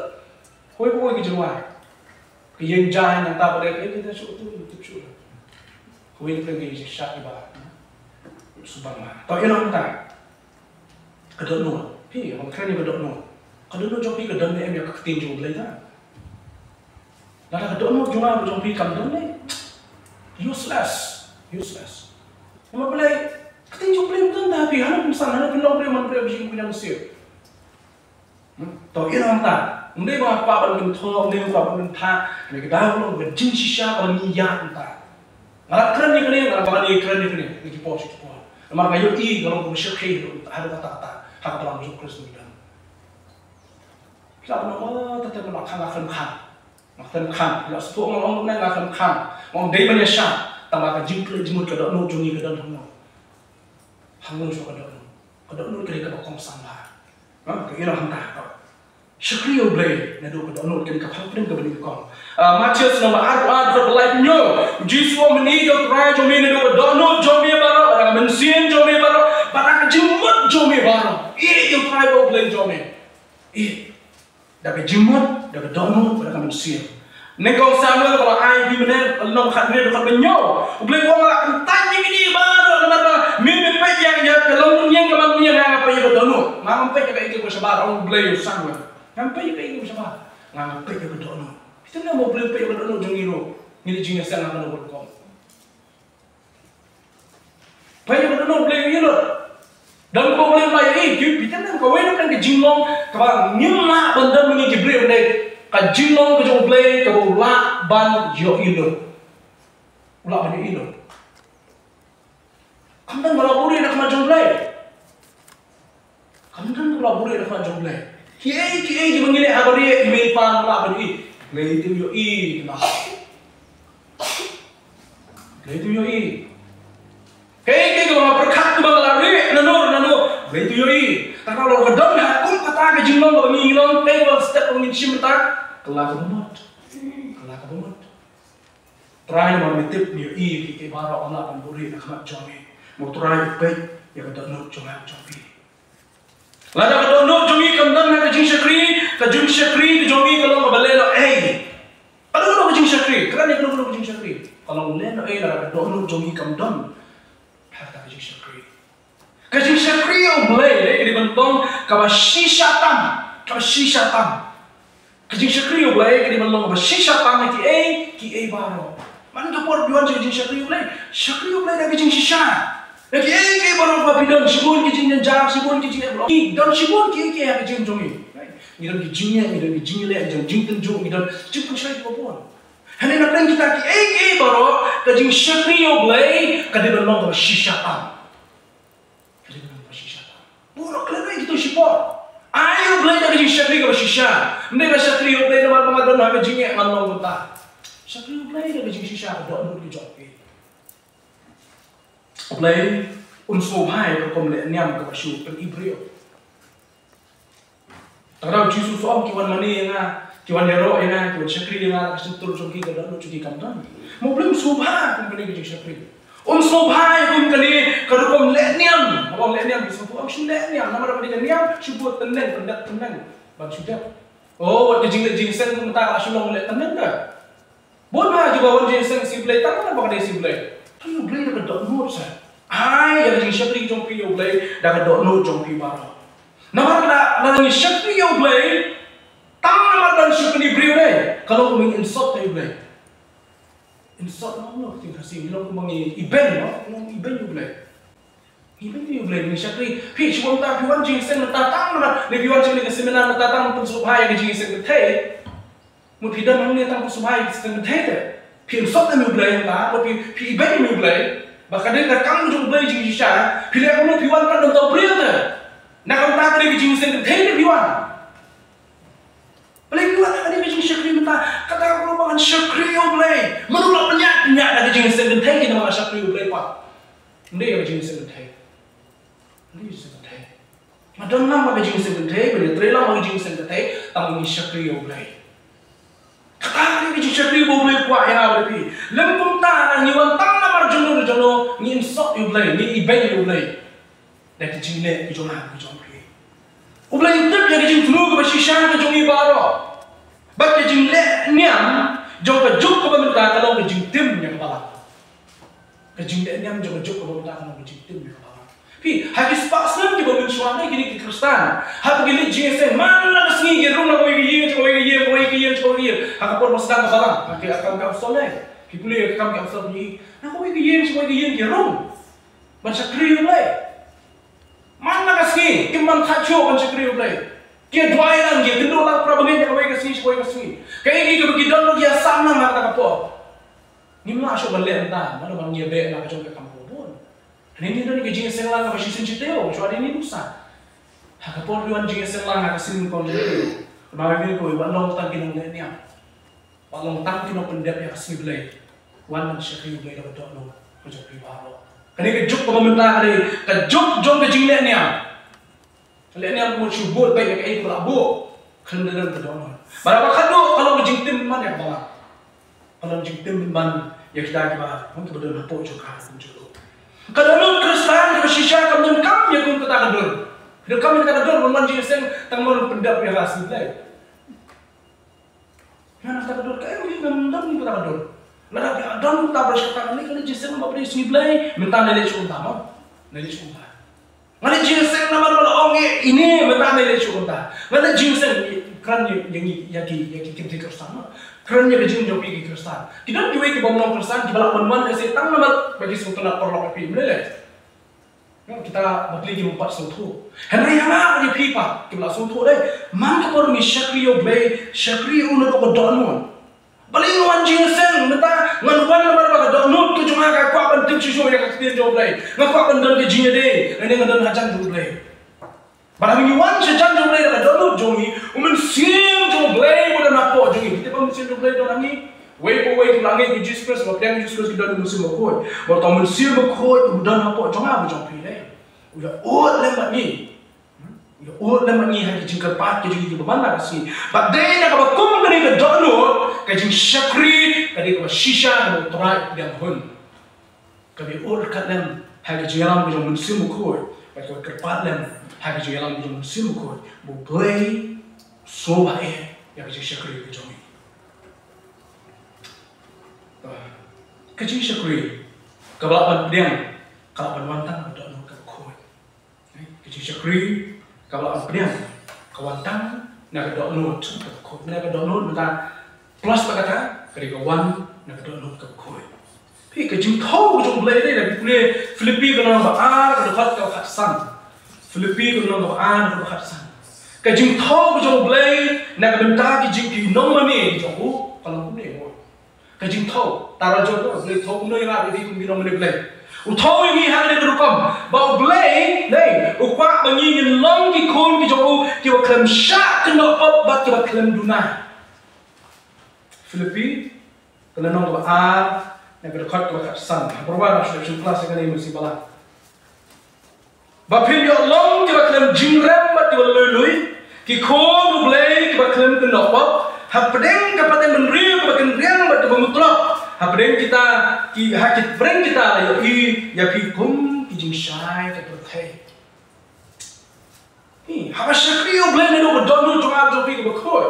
Hoi ba hoi ka jingrwai. Ka ïeng jaiñ nangta ba dei ka ïeng kita shuh tu, tip shuh. Hoi ka ïeng shad iba. Sngewbang ma. To ïa nangta. Ka dohnud. Phi, ban kren ïa ka dohnud. Ka dohnud jong phi ka don ne em ïa ka ktien jong U Blei ta? Lada ka dohnud jong nga bad jong phi kam don ne, useless. Useless. Namar balei? Ka ktien jong U Blei ym don ha phi, hana pynsan, hana pynlong briew man briew, ba jingim ka jingim sir. Hmm? To ïa nangta. Ym dei ba nga kwah ban kynthoh, ym dei ba nga kwah ban kynthoh. Hynrei ka dei ka long ka jingshisha kaba ngi ïa nangta. Nga la kren ïa kane, nga la ban ïa kren ïa kane, ïa ki por sha ki por. Namar nga ïohi ka long kaba shyrkhei haduh katta katta ha ka balang jong U Khrist ngi don. Phi lah ban ong, oh, tete, nga la kren, nga kren khan. Nga kren khan. Phi lah sngewthuh nga ong ne nga kren khan. Nga ong dei ban ïa shad. Tangba ka jingkhlaiñ jingmut ka dohnud jong ngi ka don hangno? Hangno shuh ka dohnud? Ka dohnud ka dei kaba kongsan bha. Ha, ka ïa nangta ka shakri ïa U Blei naduh ka dohnud, kane ka pdeng kaba nyngkong. Ah, Mathaios lynnong ba arphew ar, dkhot ba laiphew hynñiew. U Jisu u ong, men ïeit ïa U Trai jong me naduh ka dohnud jong me baroh, bad da ka mynsiem jong me baroh, bad da ka jingmut jong me baroh. Ïeit ïa U Trai bad U Blei jong me. Ïeit da ka jingmut, da ka dohnud, da ka mynsiem. Nyngkong Samuel kaba la ai ïa phi mynne, lynnong khathynriew dkhot ba hynñiew. U Blei u ong, nga la kyntait ïa kine baroh namar ba me, me peit ïa, ïa ka longïing ka bamïing, nga, nga peit ïa ka dohnud. Nga ngam peit ïa kaei kaei kaba shabar, ong U Blei ïa u Samuel. Ngam peit ïa kaei kaei kaba shabar. Nga, nga peit ïa ka dohnud. Phi tip ne em, U Blei u peit ïa ka dohnud jong ngi ruh. Ngi leit jingïaseng ha kano ka rukom. Peit ïa ka dohnud, U Blei u ïa lut. Don kaba U Blei u la ïohi, ki, phi tip ne em, kawei na ka jinglong kaba ngim lah ban don ma ngi ki briew, dei ka jinglong ka jong U Blei kaba u lah ban ïohi lut. U lah ban ïohi lut. Kam don ba la buhrieh na khmat jong U Blei. Kam don ba la buhrieh na khmat jong U Blei. Kiei kiei kiba ngi leh ha barieh, i mei i pa ym lah ban ïohi. Blei te u ïohi, te ma. Blei te u ïohi. Kaei kaei kaba nga pyrkhat, kaba nga la rieh nano nano, Blei te u ïohi. Kata ka long, ka don ha kum kata ka jinglong kaba ngi long, kaei kaba step ba ngin shim mynta. Kylla kaba mut. Kylla kaba mut. Trai, namar me tip, me ïohi ïa kiei kiei baroh, ym lah ban buhrieh na khmat jong me. Mo Trai, peit ïa ka dohnud jong nga jong phi. Lada ka dohnud jong ngi kam don ha ka jingshakri, ka jingshakri ka jong ngi ka long kaba lehnohei. Ka dohnud, ka jingshakri, kren ïa ka dohnud, ka jingshakri, ka long lehnohei lada ka dohnud jong ngi kam don ha kata ka jingshakri. Ka jingshakri ïa U Blei, eh, ka dei ban long kaba shisha tam, kaba shisha tam. Ka jingshakri ïa U Blei ka dei ban long kaba shisha tam ha kiei kiei baroh. Man ka por phi wan sha ka jingshakri ïa U Blei, shakri ïa U Blei da ka jingshisha. Da kiei kiei baroh ba phi don, shibun ki jingjynjar, shibun ki jingeh baroh. Ngi don shibun kiei kiei ha ka jingim jong ngi. Ngi don ki jingeh, ngi don ki jingïaleh, ngi don jingtynjuh, ngi don jingpynshoi kiba bun. Hynrei na pdeng kita kiei kiei baroh, ka jingshakri ïa U Blei ka dei ban long kaba shisha tam. Ka dei ban long kaba shisha tam. Bun, khlem da kito shipor. Ai ïa U Blei da ka jingshakri kaba shisha. Ym dei ba shakri ïa U Blei namar ba nga don ha ka jingeh ngan long kumta. Shakri ïa U Blei da ka jingshisha, ka dohnud ka jong phi. U Blei un sngewbha ïa ka rukom leh niam kaba shu pyni briew. Tang da u Jisu u ong, ki wan mane ïa nga, ki wan ïaroh ïa nga, ki wan shakri ïa nga, la ka shyntur jong ki, ka dohnud jong ki kam don. Ma U Blei um sngewbha kum kane ka jingshakri. Um sngewbha ïa kum kane ka rukom leh niam. Haba ong leh niam, ki sngewbha, ong shu leh niam. Namar ba dei ka niam shu bud tneng, pyndep tneng ban shu dep. Oh, wat ka jingleh jingïaseng mynta ka la shu long leh tang nangta. Bun ha kiba wan jingïaseng sngi Blei tang namar ba ka dei sngi Blei. Tang U Blei da ka dohnud sa. Ai ïa ka jingshakri jong phi ïa U Blei da ka dohnud jong phi baroh. Namar lada ngi shakri ïa U Blei tang namar ban shu pyni briew ne, ka long kumba ngi insult ïa U Blei. Insult, no, no, ka ktien Khasi ngi long kumba ngi ibeiñ, no, ngi ibeiñ ïa U Blei. Ngi ibeiñ ïa U Blei, ngi shakri. Phi shu wan mynta, phi wan jingïaseng mynta tang namar, ne phi wan sha kane ka seminar mynta tang ban pynsngewbha ïa ka jingïaseng kynthei. Mut phi don hangne tang ban sngewbha ïa ka jingïaseng kynthei te. Phi insult ïa U Blei mynta, mut phi, phi ibeiñ ïa U Blei. Ba ka dei ka kam jong U Blei jingshisha. Phi leh kumno phi wan pat ban tau briew te. Na ka bynta ka dei ka jingïaseng kynthei te phi wan. Balei phi wan ha kane ka jingshakri mynta? Kata ka ruh ba ngan shakri ïa U Blei. Mano la pynïaid, pynïaid da ka jingïaseng kynthei, ki namar nga shakri ïa U Blei pat. Ym dei ïa ka jingïaseng kynthei. Ym dei ïa ka jingïaseng kynthei. Nga don lang bad ka jingïaseng kynthei, ba ngi trei lang bad ka jingïaseng kynthei, tang ba ngi shakri ïa U Blei. Kata ka dei ka jingshakri ba U Blei u kwah ïa nga bad ïa phi. Lym kumta, ngi wan tang namar jongno jongno, ngi insult ïa U Blei, ngi ibeiñ ïa U Blei. Da ki jingleh ki jong nga ki jong phi. U Blei u tip ïa ka jingthmu kaba shisha ka jong ngi baroh. Bad ka jingleh niam jong ka juk kaba mynta ka long ka jingtim ïa ka balang. Ka jingleh niam jong ka juk kaba mynta ka long ka jingtim ïa ka balang. Phi, ha ki spah snem kiba mynshuwa ne kine ki Khristan haba ki leit jingïaseng man la ka sngi ki rung na kawei ka ïing sha kawei ka ïing, kawei ka ïing sha kawei ka ïing. Ha ka por ba sdang ka balang, ha ki kam ki apostol ne, ki pule ha ki kam ki apostol, na kawei ka ïing sha kawei ka ïing ki rung ban shakri ïa U Blei. Man la ka sngi kim ban thait shuh ban shakri ïa U Blei. Ki duwai lang, ki kynduh lang para bangeit na kawei ka sngi sha kawei ka sngi. Kaei kaba ki don ruh ki ïasam lang ha kata ka por. Ngim lah shuh ban leh mynta, namar ba ngi ïa beh na ka jong ka kam kaba bun. Hangne ngi don ka jingïaseng lang kaba shisien shi taïew, shuwa dei ngi nuksa. Ha ka por ngi wan jingïaseng lang ha ka sien Kong Jong. Namar ngi kawei, wat long tang ki nongleh niam. Wat long tang ki nongpyndep ïa ka sngi Blei. Wan ban shakri ïa U Blei da ka dohnud ka jong phi baroh. Kane ka juk kaba mynta ka dei ka juk jong ka jingleh niam. Leh niam, mut shu bud beit ïa kaei kaba la buh. Khlem da don ka dohnud. Bad kaba khatduh ka long ka jingtim bymman ïa ka balang. Ka long jingtim bymman ïa kita kiba, kiba don hapoh jong ka kumjuh ruh. Ka dohnud Khristan kaba shisha kam donkam ïa kum kata ka dur. Donkam ïa kata ka dur ban wan jingïaseng tang ban pyndep ïa ka sngi Blei. Nga, na kata ka dur kaei, nga ngam don kata ka dur. Lada ka don kata ba shata, nga leit, nga leit jingïaseng ba phi sngi Blei, mynta nga leit shu kumta mo. Nga leit shu kumta. Nga leit jingïaseng namar ba la ong ïa ine, mynta nga leit shu kumta. Nga leit jingïaseng, kren ïa ngi, ïa ki, ïa ki kynthei Khristan mo. Kren ïa ka jingim jong phi ki Khristan. Ki don kiwei ki bym long Khristan kiba lah ban wan ïaseng tang namar ba ki sngewtynnat paralok ïa phi, ym lei lei. Kita bapli kim pat sngewthuh. Hynrei ïa nga bad ïa phi pat kiba la sngewthuh dei. Man ka por ngi shakri ïa U Blei, shakri ïa U naduh ka dohnud. Balei nga wan jingïaseng mynta? Ngan wan namar ba ka dohnud ka jong nga ka kwah ban tip shuh shuh ïa ka ktien jong U Blei. Nga kwah ban don ka jingïadei, lane nga don hajan jong U Blei. Bad haba ngi wan shajan jong U Blei da ka dohnud jong ngi, U Mynsiem jong U Blei u don hapoh jong ngi. Phi tip ba U Mynsiem jong U Blei u don ha ngi. Wei pa wei kiba la ngeit ïa u Jisu Khrist, ba pdiang ïa u Jisu Khrist, ki don U Mynsiem Bakhuid. Bad uta U Mynsiem Bakhuid u don hapoh jong nga bad jong phi lei. U ïa ud lem bad ngi. Hmm? U ïa ud lem bad ngi ha ki jingkyrpad ki jong ngi kiba man la ka sngi. Bad dei na kaba kum kane ka dohnud, ka jingshakri ka dei kaba shisha kaba U Trai u pdiang hun. Kaba ïa ud ryngkat lem ha ka jingïalam ka jong U Mynsiem Bakhuid, bad kaba kyrpad lem ha ka jingïalam ka jong U Mynsiem Bakhuid ba U Blei u sngewbha eh ïa ka jingshakri ka jong ngi. Ka jingshakri kaba lah ban pdiang ka lah ban wan tang ha ka dohnud kaba khuid. Ka jingshakri kaba lah ban pdiang ka wan tang na ka dohnud kaba khuid. Na ka dohnud mynta plus bad kata ka dei ka wan na ka dohnud kaba khuid. Phi, ka jingthew ka jong U Blei dei, la phi pule Philippi ka lynnong ba ar, ka dkhot kaba khatsan. Philippi ka lynnong ba ar, ka dkhot kaba khatsan. Ka jingthew ka jong U Blei na ka bynta ki jing, ki nongmane ki jong u ka long kumne mo. Ka jingthew, tara jong U Blei u thew kumno ïa nga bad ïa phi kum ki nongmane Blei. U thew ïa ngi ha kane ka rukom ba U Blei, dei, u kwah ba ngi ngin long ki khun ki jong u kiba khlem shah kynnoh pop bad kiba khlem duna. Philippi ka lynnong kaba ar, na ka dkhot kaba khatsan. Habar ba nga shu shim klas ïa kane mynsiem balang. Ba phin ïoh long kiba khlem jingrem bad kiba lui lui, ki khun U Blei kiba khlem kynnoh pop, hapdeng ka pateng bynriew kaba kynriang bad kaba mutlop, hapdeng kita ki, ha ki, hapdeng kita la ïohi ïa phi kum ki jingshai ka pyrthei. Hi, haba shakri ïa U Blei naduh ka dohnud jong nga jong phi kaba khuid.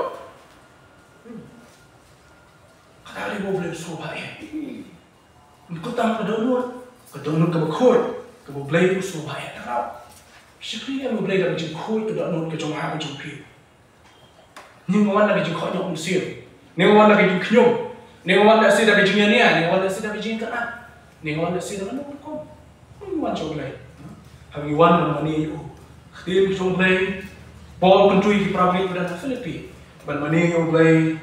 Ka dei ba U Blei u sngewbha ïa. Khamtam ka dohnud, ka dohnud kaba khuid, kaba U Blei u sngewbha ïa. Tang ba shakri ïa U Blei da ka jingkhuid ka dohnud ka jong nga ka jong phi. Ngi wan da ka jingkhohnoh mynsiem. Ngi wan da ka jingkhñium. Ngi wan da shi da ka jingïania, ngi wan da shi da ka jingkyrpad. Ngi wan da shi da ka nongkum. Ngi wan sha U Blei. Haba ngi wan ban mane ïa u. Ktien ka jong U Blei. Paul kyntu ïa ki para bangeit ba don ha Philippi ban mane ïa U Blei.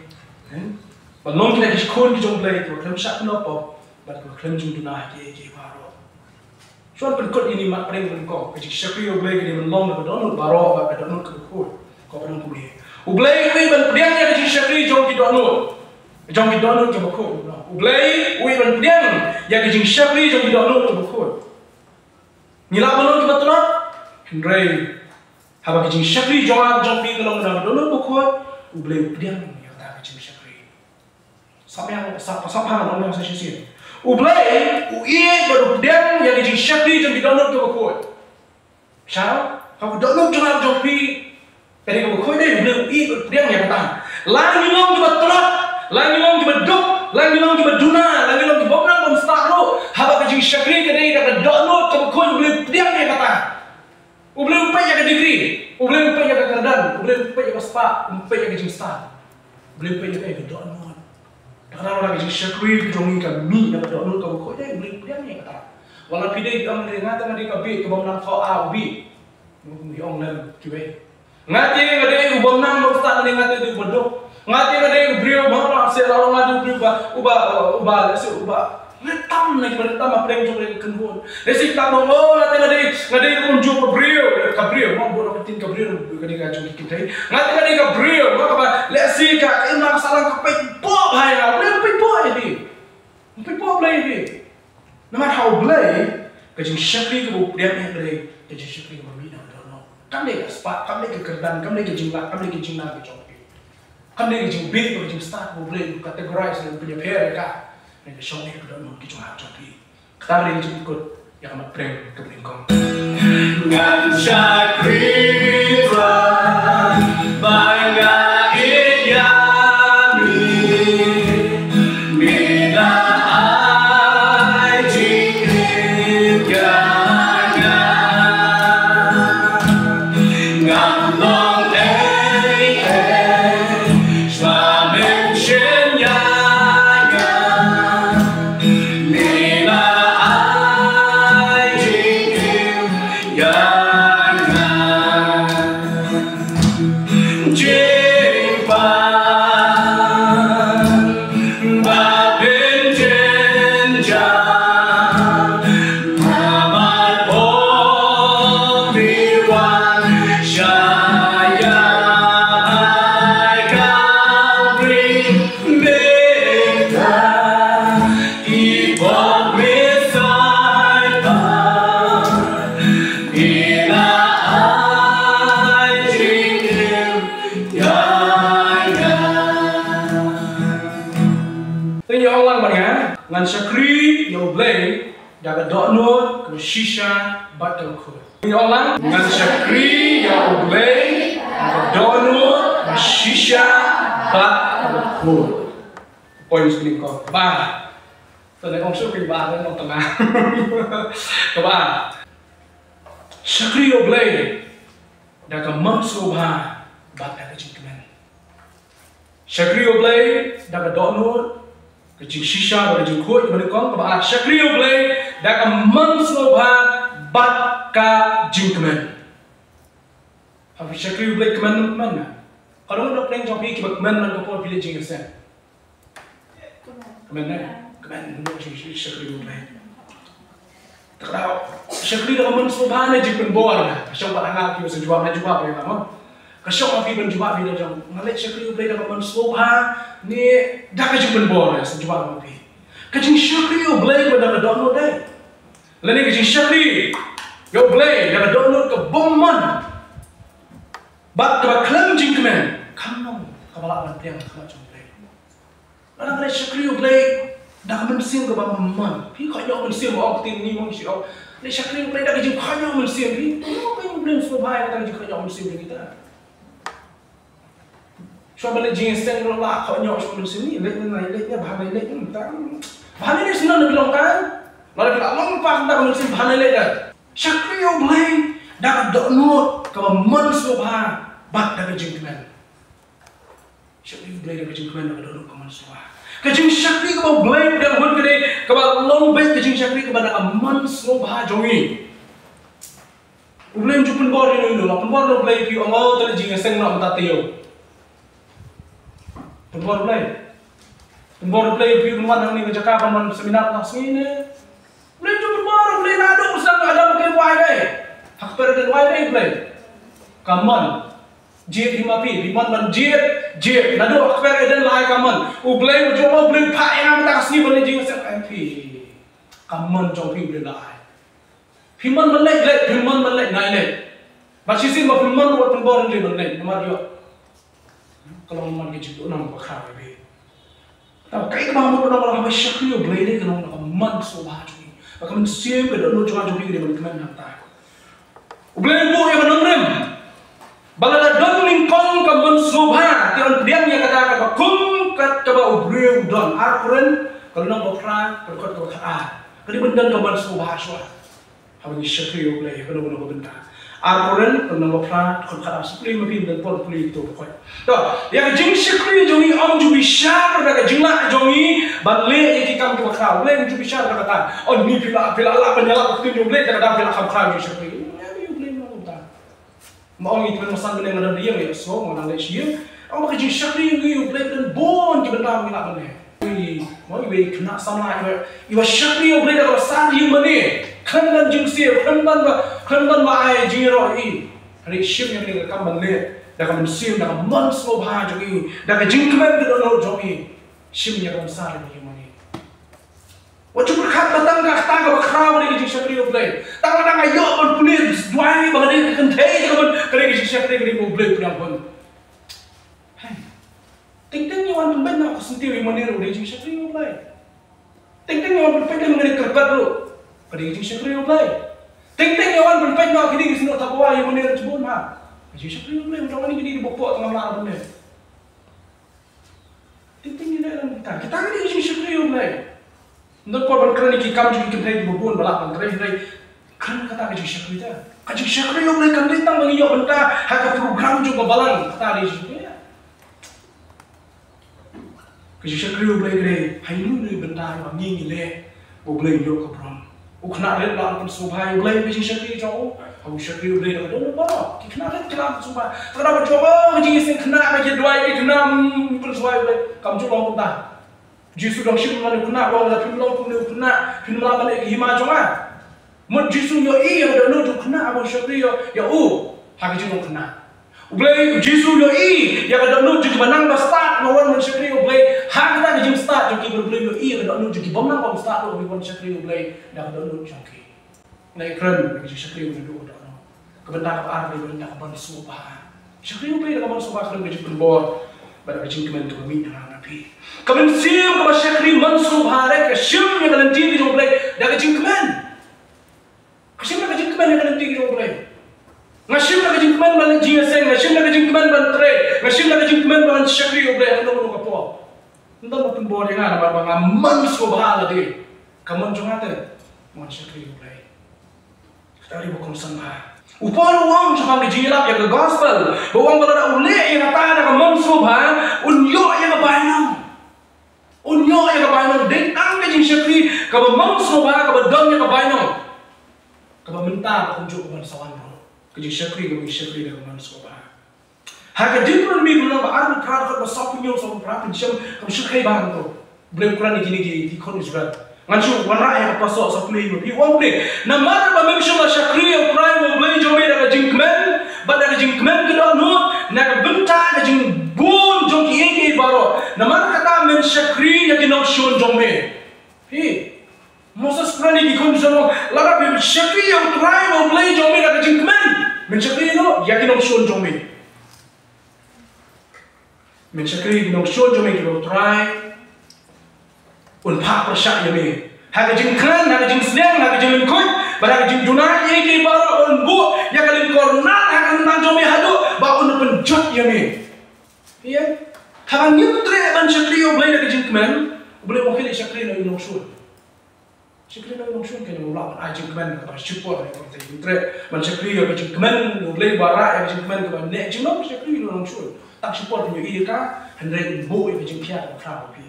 Ban long kita ki khun ki jong U Blei kiba khlem shah kynnoh pop bad kiba khlem jingduna ha kiei kiei baroh. Shuwa pynkut ïa kane, mat pdeng ba nyngkong, ka jingshakri ïa U Blei ka dei ban long da ka dohnud baroh bad ka dohnud kaba khuid. Ko ba nang kumne. U Blei u ïeit ban pdiang ïa ka jingshakri jong ki dohnud. Jong ki dohnud kiba khuid. U Blei u ïeit ban pdiang ïa ka jingshakri jong ki dohnud kiba khuid. Ngi lah ban long kiba tlot. Hynrei haba ka jingshakri jong nga jong phi ka long da ka dohnud kaba khuid, U Blei u pdiang ïa kata ka jingshakri. Sap ïa, sap, sap ha ngan ong sa shisien. U Blei u ïeit bad u pdiang ïa ka jingshakri jong ki dohnud kiba khuid. Sha ka dohnud jong nga jong phi. Ka dei kaba khuid, dei U Blei u ïeit bad u pdiang ïa kata. La ngi long kiba tlot, la ngi long kiba duk, la ngi long kiba duna, la ngi long kiba bym nang bym stad ruh, haba ka jingshakri ka dei da ka dohnud kaba khuid, U Blei u pdiang ïa kata. U Blei um peit ïa ka degree, U Blei um peit ïa ka kyrdan, U Blei um peit ïa ka spah, um peit ïa ka jingstad. U Blei um peit ïa ka, ïa ka dohnud. Da kata ka jingshakri ka jong ngi ka mih na ka dohnud kaba khuid, dei U Blei um pdiang ïa kata. Wat la phi dei, phi ong, nga te nga dei ka bieit kaba ym nang thoh a u bieit. Ngi ong lem kiwei. Nga te nga dei u bym nang bym stad, nga te dei u baduk. Nga te nga dei u briew ba, nga te nga dei u briew ba, uba, uba, lehse uba. Nga tam na kiba tam hapdeng jong ka kynhun. Lehse tam, oh, nga te nga dei, nga dei u kumjuh ka briew, ka briew, mo, bun ka ktien ka briew, ka dei ka jong ki kynthei. Nga te nga dei ka briew, mo, kaba, lehse ka, ka imlang sahlang ka peit bha ïa nga, U Blei um peit bha ïa phi. Um peit bha U Blei ïa phi. Namar ha U Blei, ka jingshakri kaba u pdiang ïa ka dei ka jingshakri kaba mih na ka dohnud. Kam dei ka spah, kam dei ka kyrdan, kam dei ka jinglah, kam dei ka jingnang ka jong phi. Kam dei ka jingbit, ka jingstad, U Blei u categorize, u pynïapher ïa ka. Ka shong ïa ka dohnud ka jong nga jong phi. Kata ka dei ka jingkut ïa ka mat pdeng kaba nyngkong. Ngan shakri Trai, ba nga ïeit ïa me. Me la ai jingim ïa nga. Ngam long ei ei, sha mynsiem ïa nga. Me la ai jingim ïa nga. Jingpang ba pynjynjar, namar ba phi wan sha ïa ha Kalbari. Mynta i bok Messaïah, i la ai jingim ïa nga. Te ngi ong lang bad nga, ngan shakri ïa U Blei da ka dohnud kaba shisha bad kaba khuid. Ngi ong lang, ngan shakri ïa U Blei da ka dohnud kaba shisha bad kaba khuid. Point nyngkong. Ba. Te ngi ong shuh kaba ar, ngi ong tang. Kaba ar. Shakri ïa U Blei da ka mon sngewbha bad da ka jingkmen. Shakri ïa U Blei da ka dohnud, ka jingshisha bad ka jingkhuid, kaba nyngkong. Kaba ar, shakri ïa U Blei da ka mon sngewbha bad ka jingkmen. Haba phi shakri ïa U Blei, kmen, kmen. Ka don na pdeng jong phi kiba kmen man ka por phi leit jingïaseng? Kmen ne? Kmen, kmen, shakri, shakri, shakri ïa U Blei. Te ka dei shakri da ka mon sngewbha ne jingpynbor ne? Ka shong pat ha nga, phi sa jubab ne, jubab ïa nga, mo. Ka shong ha phi ban jubab, phi da jong nga leit shakri ïa U Blei da ka mon sngewbha ne da ka jingpynbor ne, sa jubab ïa phi. Ka jingshakri ïa U Blei kaba da ka dohnud dei, lane ka jingshakri ïa U Blei da ka dohnud ka bym mon bad kaba khlem jingkmen, kam long kaba lah ban pdiang ha khmat jong U Blei. Lada ngi leit shakri ïa U Blei da ka mynsiem kaba mon, phi kohnguh mynsiem, ong ktien ngi, mo, ngi shu ong, leit shakri ïa U Blei da ka jingkohnguh mynsiem, phi, phi ong, phi ong U Blei un sngewbha ïa kata ka jingkohnguh mynsiem jong kita. Shuwa ban leit jingïaseng ruh la khot ñiuh shuwa ban sini, leit na, leit na, bha leit, leit na, ta. Bha leit sini na bilong ta. Lada ka long pa ka mynsiem bha leit da. Shakri ïa U Blei da ka dohnud kaba mon sngewbha bad da ka jingkmen. Shakri ïa U Blei da ka jingkmen, da ka dohnud kaba mon sngewbha. Ka jingshakri kaba U Blei u dang hun ka dei kaba long beit ka jingshakri kaba da ka mon sngewbha jong ngi. U Blei um ju pynbor ïa u, la pynbor da U Blei ïa phi, ong, oh, to leit jingïaseng noh mynta taïew. Pynbor U Blei. Pynbor U Blei ïa phi, pynbor hangne ka jaka, pynbor seminar la sngi ne. U Blei um ju pynbor, U Blei naduh u sdang Adam, U Blei wai dei. Ha kper dei wai dei U Blei. Ka mon. Jied hi ma phi, phi mon ban jied, jied. Naduh ha kper Eden la ai ka mon. U Blei u ju ong, U Blei phah ïa nga mynta ka sngi ban leit jingïaseng, ai phi. Ka mon jong phi U Blei la ai. Phi mon ban leit, leit, phi mon ban leit, nai leit. Bad shisien ba phi mon ruh pynbor U Blei ban leit, namar ïoh. Ka long namar ka jingduhnong ba khraw ïa phi. Te kaei kaba mut ba long, ba long haba shakri ïa U Blei, dei ka long na ka mon sngewbha jong ngi. Ba ka mynsiem, ka dohnud jong ngi, jong ngi ka dei ban kmen hangta. U Blei u buh ïa ka nongrim. Ba lada don nyngkong ka mon sngewbha, te yn pdiang ïa kata kaba kum kat kaba u briew u don. Ar Korinth, ka lynnong ba phra, ka dkhot kaba khatar. Ka dei ban don ka mon sngewbha shuwa. Haba ngi shakri ïa U Blei ha kano kano ka bynta. Ar Korinth, ka lynnong ba phra, dkhot khatar. Sa pule ma phi, ym don por pule to ba koit. To, ïa ka jingshakri jong ngi ym ju bishar da ka jinglah jong ngi ban leh ïa ki kam kiba khraw. U Blei um ju bishar da kata. Oh, ni phi la, phi la lah ban ïalap ka ktien jong U Blei, te ka dei phi la kham khraw jingshakri. Ïa U Blei um ong kumta. Ma ong ïa ki tymmen basan mynne nga don ïing, ïa so, nga dang leit sha ïing. Ong ba ka jingshakri ïa U Blei ka don bun ki bynta ba ngi lah ban leh. Ïa, ma ong ïa i khynnah samla, ïa, ïa shakri ïa U Blei da kaba sah ïing mane. Khlem don jingsiew, khlem don ba, khlem don ba ai jingïaroh ïa i. Hynrei shim ïa kane ka kam ban leh da ka mynsiem, da ka mon sngewbha jong i, da ka jingkmen ka dohnud jong i. Shim ïa ka ban sah ïa ïing mane. Wat ju pyrkhat ba tang kata kaba khraw ka dei ka jingshakri ïa U Blei. Tang lada nga ïoh ban pule duwai ba ka dei ka kynthei, ka dei ka jingshakri, ka dei U Blei u pdiang hun. Hai. Teng teng ïa wan pynbeit noh ka syntiew ïing mane ruh ka dei ka jingshakri ïa U Blei. Teng teng ïa wan pynbeit noh ka dei kyrpad ruh ka dei ka jingshakri ïa U Blei. Teng teng ïa wan pynbeit noh ka dei ka synduk Tupperware ïing mane ruh jubun ha. Ka jingshakri ïa U Blei, u dang ani ka dei ka bok pok tang lam la ban leh. Teng teng ïa leh lam kita. Kita ka dei ka jingshakri ïa U Blei. Ym don por ban kren ïa ki kam jong ki kynthei kiba bun ba lah ban trei, hynrei kren kata ka jingshakri ta. Ka jingshakri ïa U Blei kam dei tang ba ngi ïoh bynta ha ka program jong ka balang, kata ka dei jingshakri. Ka jingshakri ïa U Blei ka dei ha ino ino i bynta ba ngi ngi leh, ba U Blei un ïoh ka burom. U khynnah rit u la pynsngewbha ïa U Blei ha ka jingshakri jong u. Haba u shakri ïa U Blei da ka dohnud baroh, ki khynnah rit ki la pynsngewbha. Te ka dei ba jong, oh, ka jingïaseng khynnah, ka jingduwai ki khynnah, mm, pynsngewbha ïa U Blei. Kam ju long kumta. Jisu u dang shim lem bad u khynnah, u ong, lada phim long kum une u khynnah, phim lah ban leh ka hima jong nga. Mut Jisu u ïohi ïa ka dohnud jong u khynnah haba u shakri ïa, ïa u ha ka jinglong khynnah. U Blei, Jisu u ïohi ïa ka dohnud jong kiba nang ba stad, ba wan ban shakri ïa U Blei ha kata ka jingstad jong ki. Bad U Blei u ïohi ïa ka dohnud jong ki bym nang ba stad ruh, ba wan shakri ïa U Blei da ka dohnud jong ki. Ngi kren ïa ka jingshakri ïa U Blei da ka dohnud. Ka bynta kaba ar ka dei ka bynta ka mon sngewbha. Shakri ïa U Blei da ka mon sngewbha, khlem ka jingpynbor bad da ka jingkmen kaba mih na nga na phi. Ka mynsiem kaba shakri mon sngewbha ruh ka shim ïa ka lynti ka jong U Blei da ka jingkmen. Ka shim da ka jingkmen ïa ka lynti ka jong U Blei. Nga shim da ka jingkmen ban leit jingïaseng, nga shim da ka jingkmen ban trei, nga shim da ka jingkmen ban shakri ïa U Blei ha kano kano ka por. Ym don ba pynbor ïa nga namar ba nga mon sngewbha lade. Ka mon jong nga te mon shakri ïa U Blei. Kata ka dei ba kongsan bha. U Paul u ong shaphang ka jingïalap ïa ka gospel, ba u ong ba lada u leh ïa kata da ka mon sngewbha, un ïoh ïa ka bainong. Un ïoh ïa ka bainong. Dei tang ka jingshakri kaba mon sngewbha kaba don ïa ka bainong, kaba mynta bad kumjuh ban sa wan ruh. Ka jingshakri kaba ngi shakri da ka mon sngewbha. Ha ka Deuteronomi ka lynnong ba arphew phra, dkhot ba sawphew hynñiew, sawphew phra, phin shem, kam shym kheiñ ba hangto. U Blei u kren ïa kine ki, ki khun Israel. Ngan shu wanrah ïa ka pasaw, sa pule ïa u. U ong kumne: Namar ba mem shym la shakri ïa U Trai U Blei jong me da ka jingkmen bad da ka jingkmen ka dohnud, na ka bynta ka jingbun jong kiei kiei baroh, namar kata men shakri ïa ki nongshun jong me. Hi. Moses u kren ïa ki khun Israel, lada phi shakri ïa U Trai U Blei jong me da ka jingkmen, men shakri ïa ki nongshun jong me. Men shakri ïa ki nongshun jong me kiba U Trai un phah pyrshah ïa me ha ka jingkren, ha ka jingsliang, ha ka jinglyngkhuit bad ha ka jingduna, ïa kiei baroh ba un buh ïa ka lyngkor nar ha ka kyrteng jong me, haduh ba un pynjot ïa me. Ïa. Haba ngim treh ban shakri ïa U Blei da ka jingkmen, U Blei u ong khie leit shakri noh ïa u nongshun. Shakri noh ïa u nongshun, kane u lah ban ai jingkmen kaba shipor ïa ka pyrthei. Ngim treh ban shakri ïa ka jingkmen ïa U Blei, ba rah ïa ka jingkmen kaba neh jinglong, shakri ïa u nongshun. Tang shipor phin ïohi ïa ka, hynrei un buh ïa ka jingphiah kaba khraw ha phi.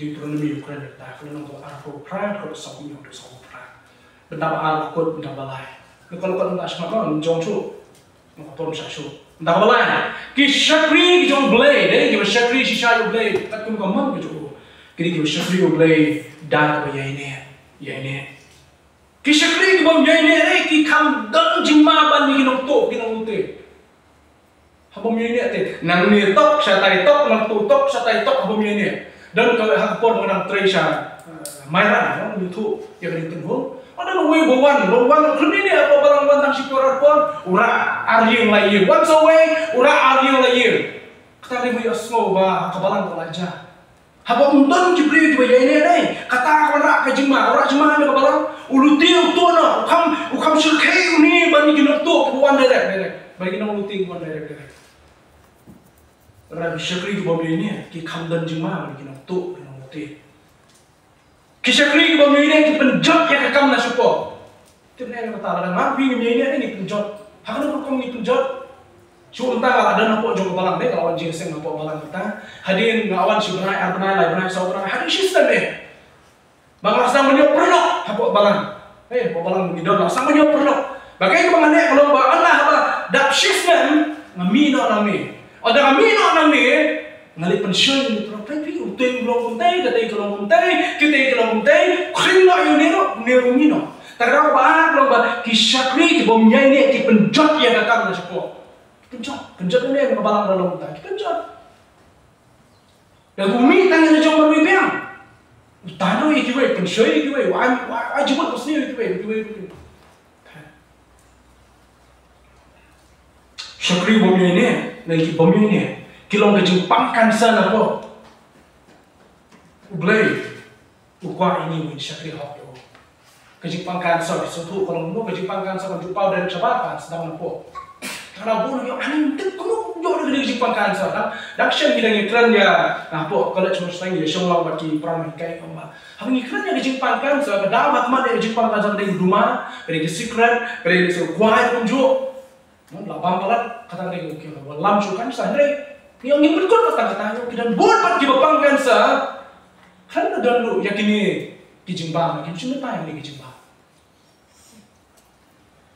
Deuteronomi u kren ïa kata, ka lynnong kaba arphew phra, dkhot sawphew hynñiew haduh sawphew phra. Bynta ba ar la kut, bynta ba lai. Ngi kwah, la kut bynta shakhmat, ngi jong shuh. Ngi kwah pom sha shuh. Bynta ba lai. Ki shakri ki jong U Blei, dei kiba shakri shisha ïa U Blei, katkum ka mon ka jong u. Ki dei kiba shakri ïa U Blei da kaba ïaineh, ïaineh. Ki shakri ki bym ïaineh, dei ki kham don jingma ban ïa ki nongtuh, ki nonglute. Haba ym ïaineh te, nangne tok, shatai tok, nangto tok, shatai tok, haba ym ïaineh. Don ka, ha ka por ba nga dang trei sha, eh, Mairang, no, ngi thuh ïa ka ri Tynhun. Don uwei uba wan, uba wan, u khlem ïaineh, hapoh balang wan tang shipor arphew, u rah ar ïing lai ïing. Wan sa uwei, u rah ar ïing lai ïing. Kata ka dei ba ïohsngew ba ha ka balang ka la jia. Haba ym don ki briew kiba ïaineh, dei kata ka rah ka jingma, ka rah jingma ha ka balang. U lute u tuh noh, u kham, u kham shyrkhei une ban ïa ki nongtuh kiba wan direct, direct. Ban ïa ki nonglute kiba wan direct, direct. Hynrei ki shakri ki bym ïaineh, ki kham don jingma ban ïa ki nongtuh, ki nonglute. Ki shakri ki bym ïaineh ki pynjot ïa ka kam na shapoh. Tip ne em kata, lada nga phi ngim ïaineh, ngi pynjot. Ha kano ka rukom ngi pynjot? Shu mynta nga la don hapoh jong ka balang, dei, nga la wan jingïaseng hapoh balang mynta. Hadien nga wan shi bnai, ar bnai, lai bnai, saw bnai, hadien shisnem eh. Ba nga la sdang ban ïoh paralok hapoh balang. Eh, hapoh balang ngi don, la sdang ban ïoh paralok. Ba kaei kaba nga neh ka long ba ynda haba dap shisnem nga mih noh nangne. Ynda nga mih noh nangne, nga leit pynshoi ïa une u paralok. Peit phi, utei u long kumtei, katei ka long kumtei, kitei ka long kumtei, khring noh ïa une ruh, une ruh mih noh. Te ka daw kaba ar ka long ba ki shakri ki bym ïaineh ki pynjot ïa ka kam na shapoh. Ki pynjot, pynjot ïa une, ka balang ruh long kumta, ki pynjot. Ïa u mih tang ïa la jong marwei biang. U tano ïa kiwei, pynshoi ïa kiwei, u ai, u ai, u ai jingmut basniew ïa kiwei, ïa kiwei ruh. Shakri bym ïaineh, lane ki bym ïaineh, ki long ka jingpang cancer na pop. U Blei u kwah ïa ngi ngin shakri hok ïa u. Ka jingpang cancer, sngewthuh ka long kumno ka jingpang cancer, ka jingpang dang shabar ka sdang na pop. Ka la bun ïoh, ani mynta kumno ïoh da ka jingpang cancer. Dang, dang shen ngi dang ïakren ïa, na pop college Mawshynrut ïa shong lang bad ki para nonghikai kumba. Haba ngi kren ïa ka jingpang cancer, ka daw ba khmat ïa ka jingpang cancer ka dei u duma, ka dei ka cigarette, ka dei ka kwai kumjuh. Ngan la bam palat, kata ka dei ka, ka lam shuh cancer, hynrei ngi ong ngim pynkut pat tang kata, ngi ong ki don bun pat kiba pang cancer. Khlem da don ruh ïa kine ki jingbam, kim shym bynta ïa kine ki jingbam.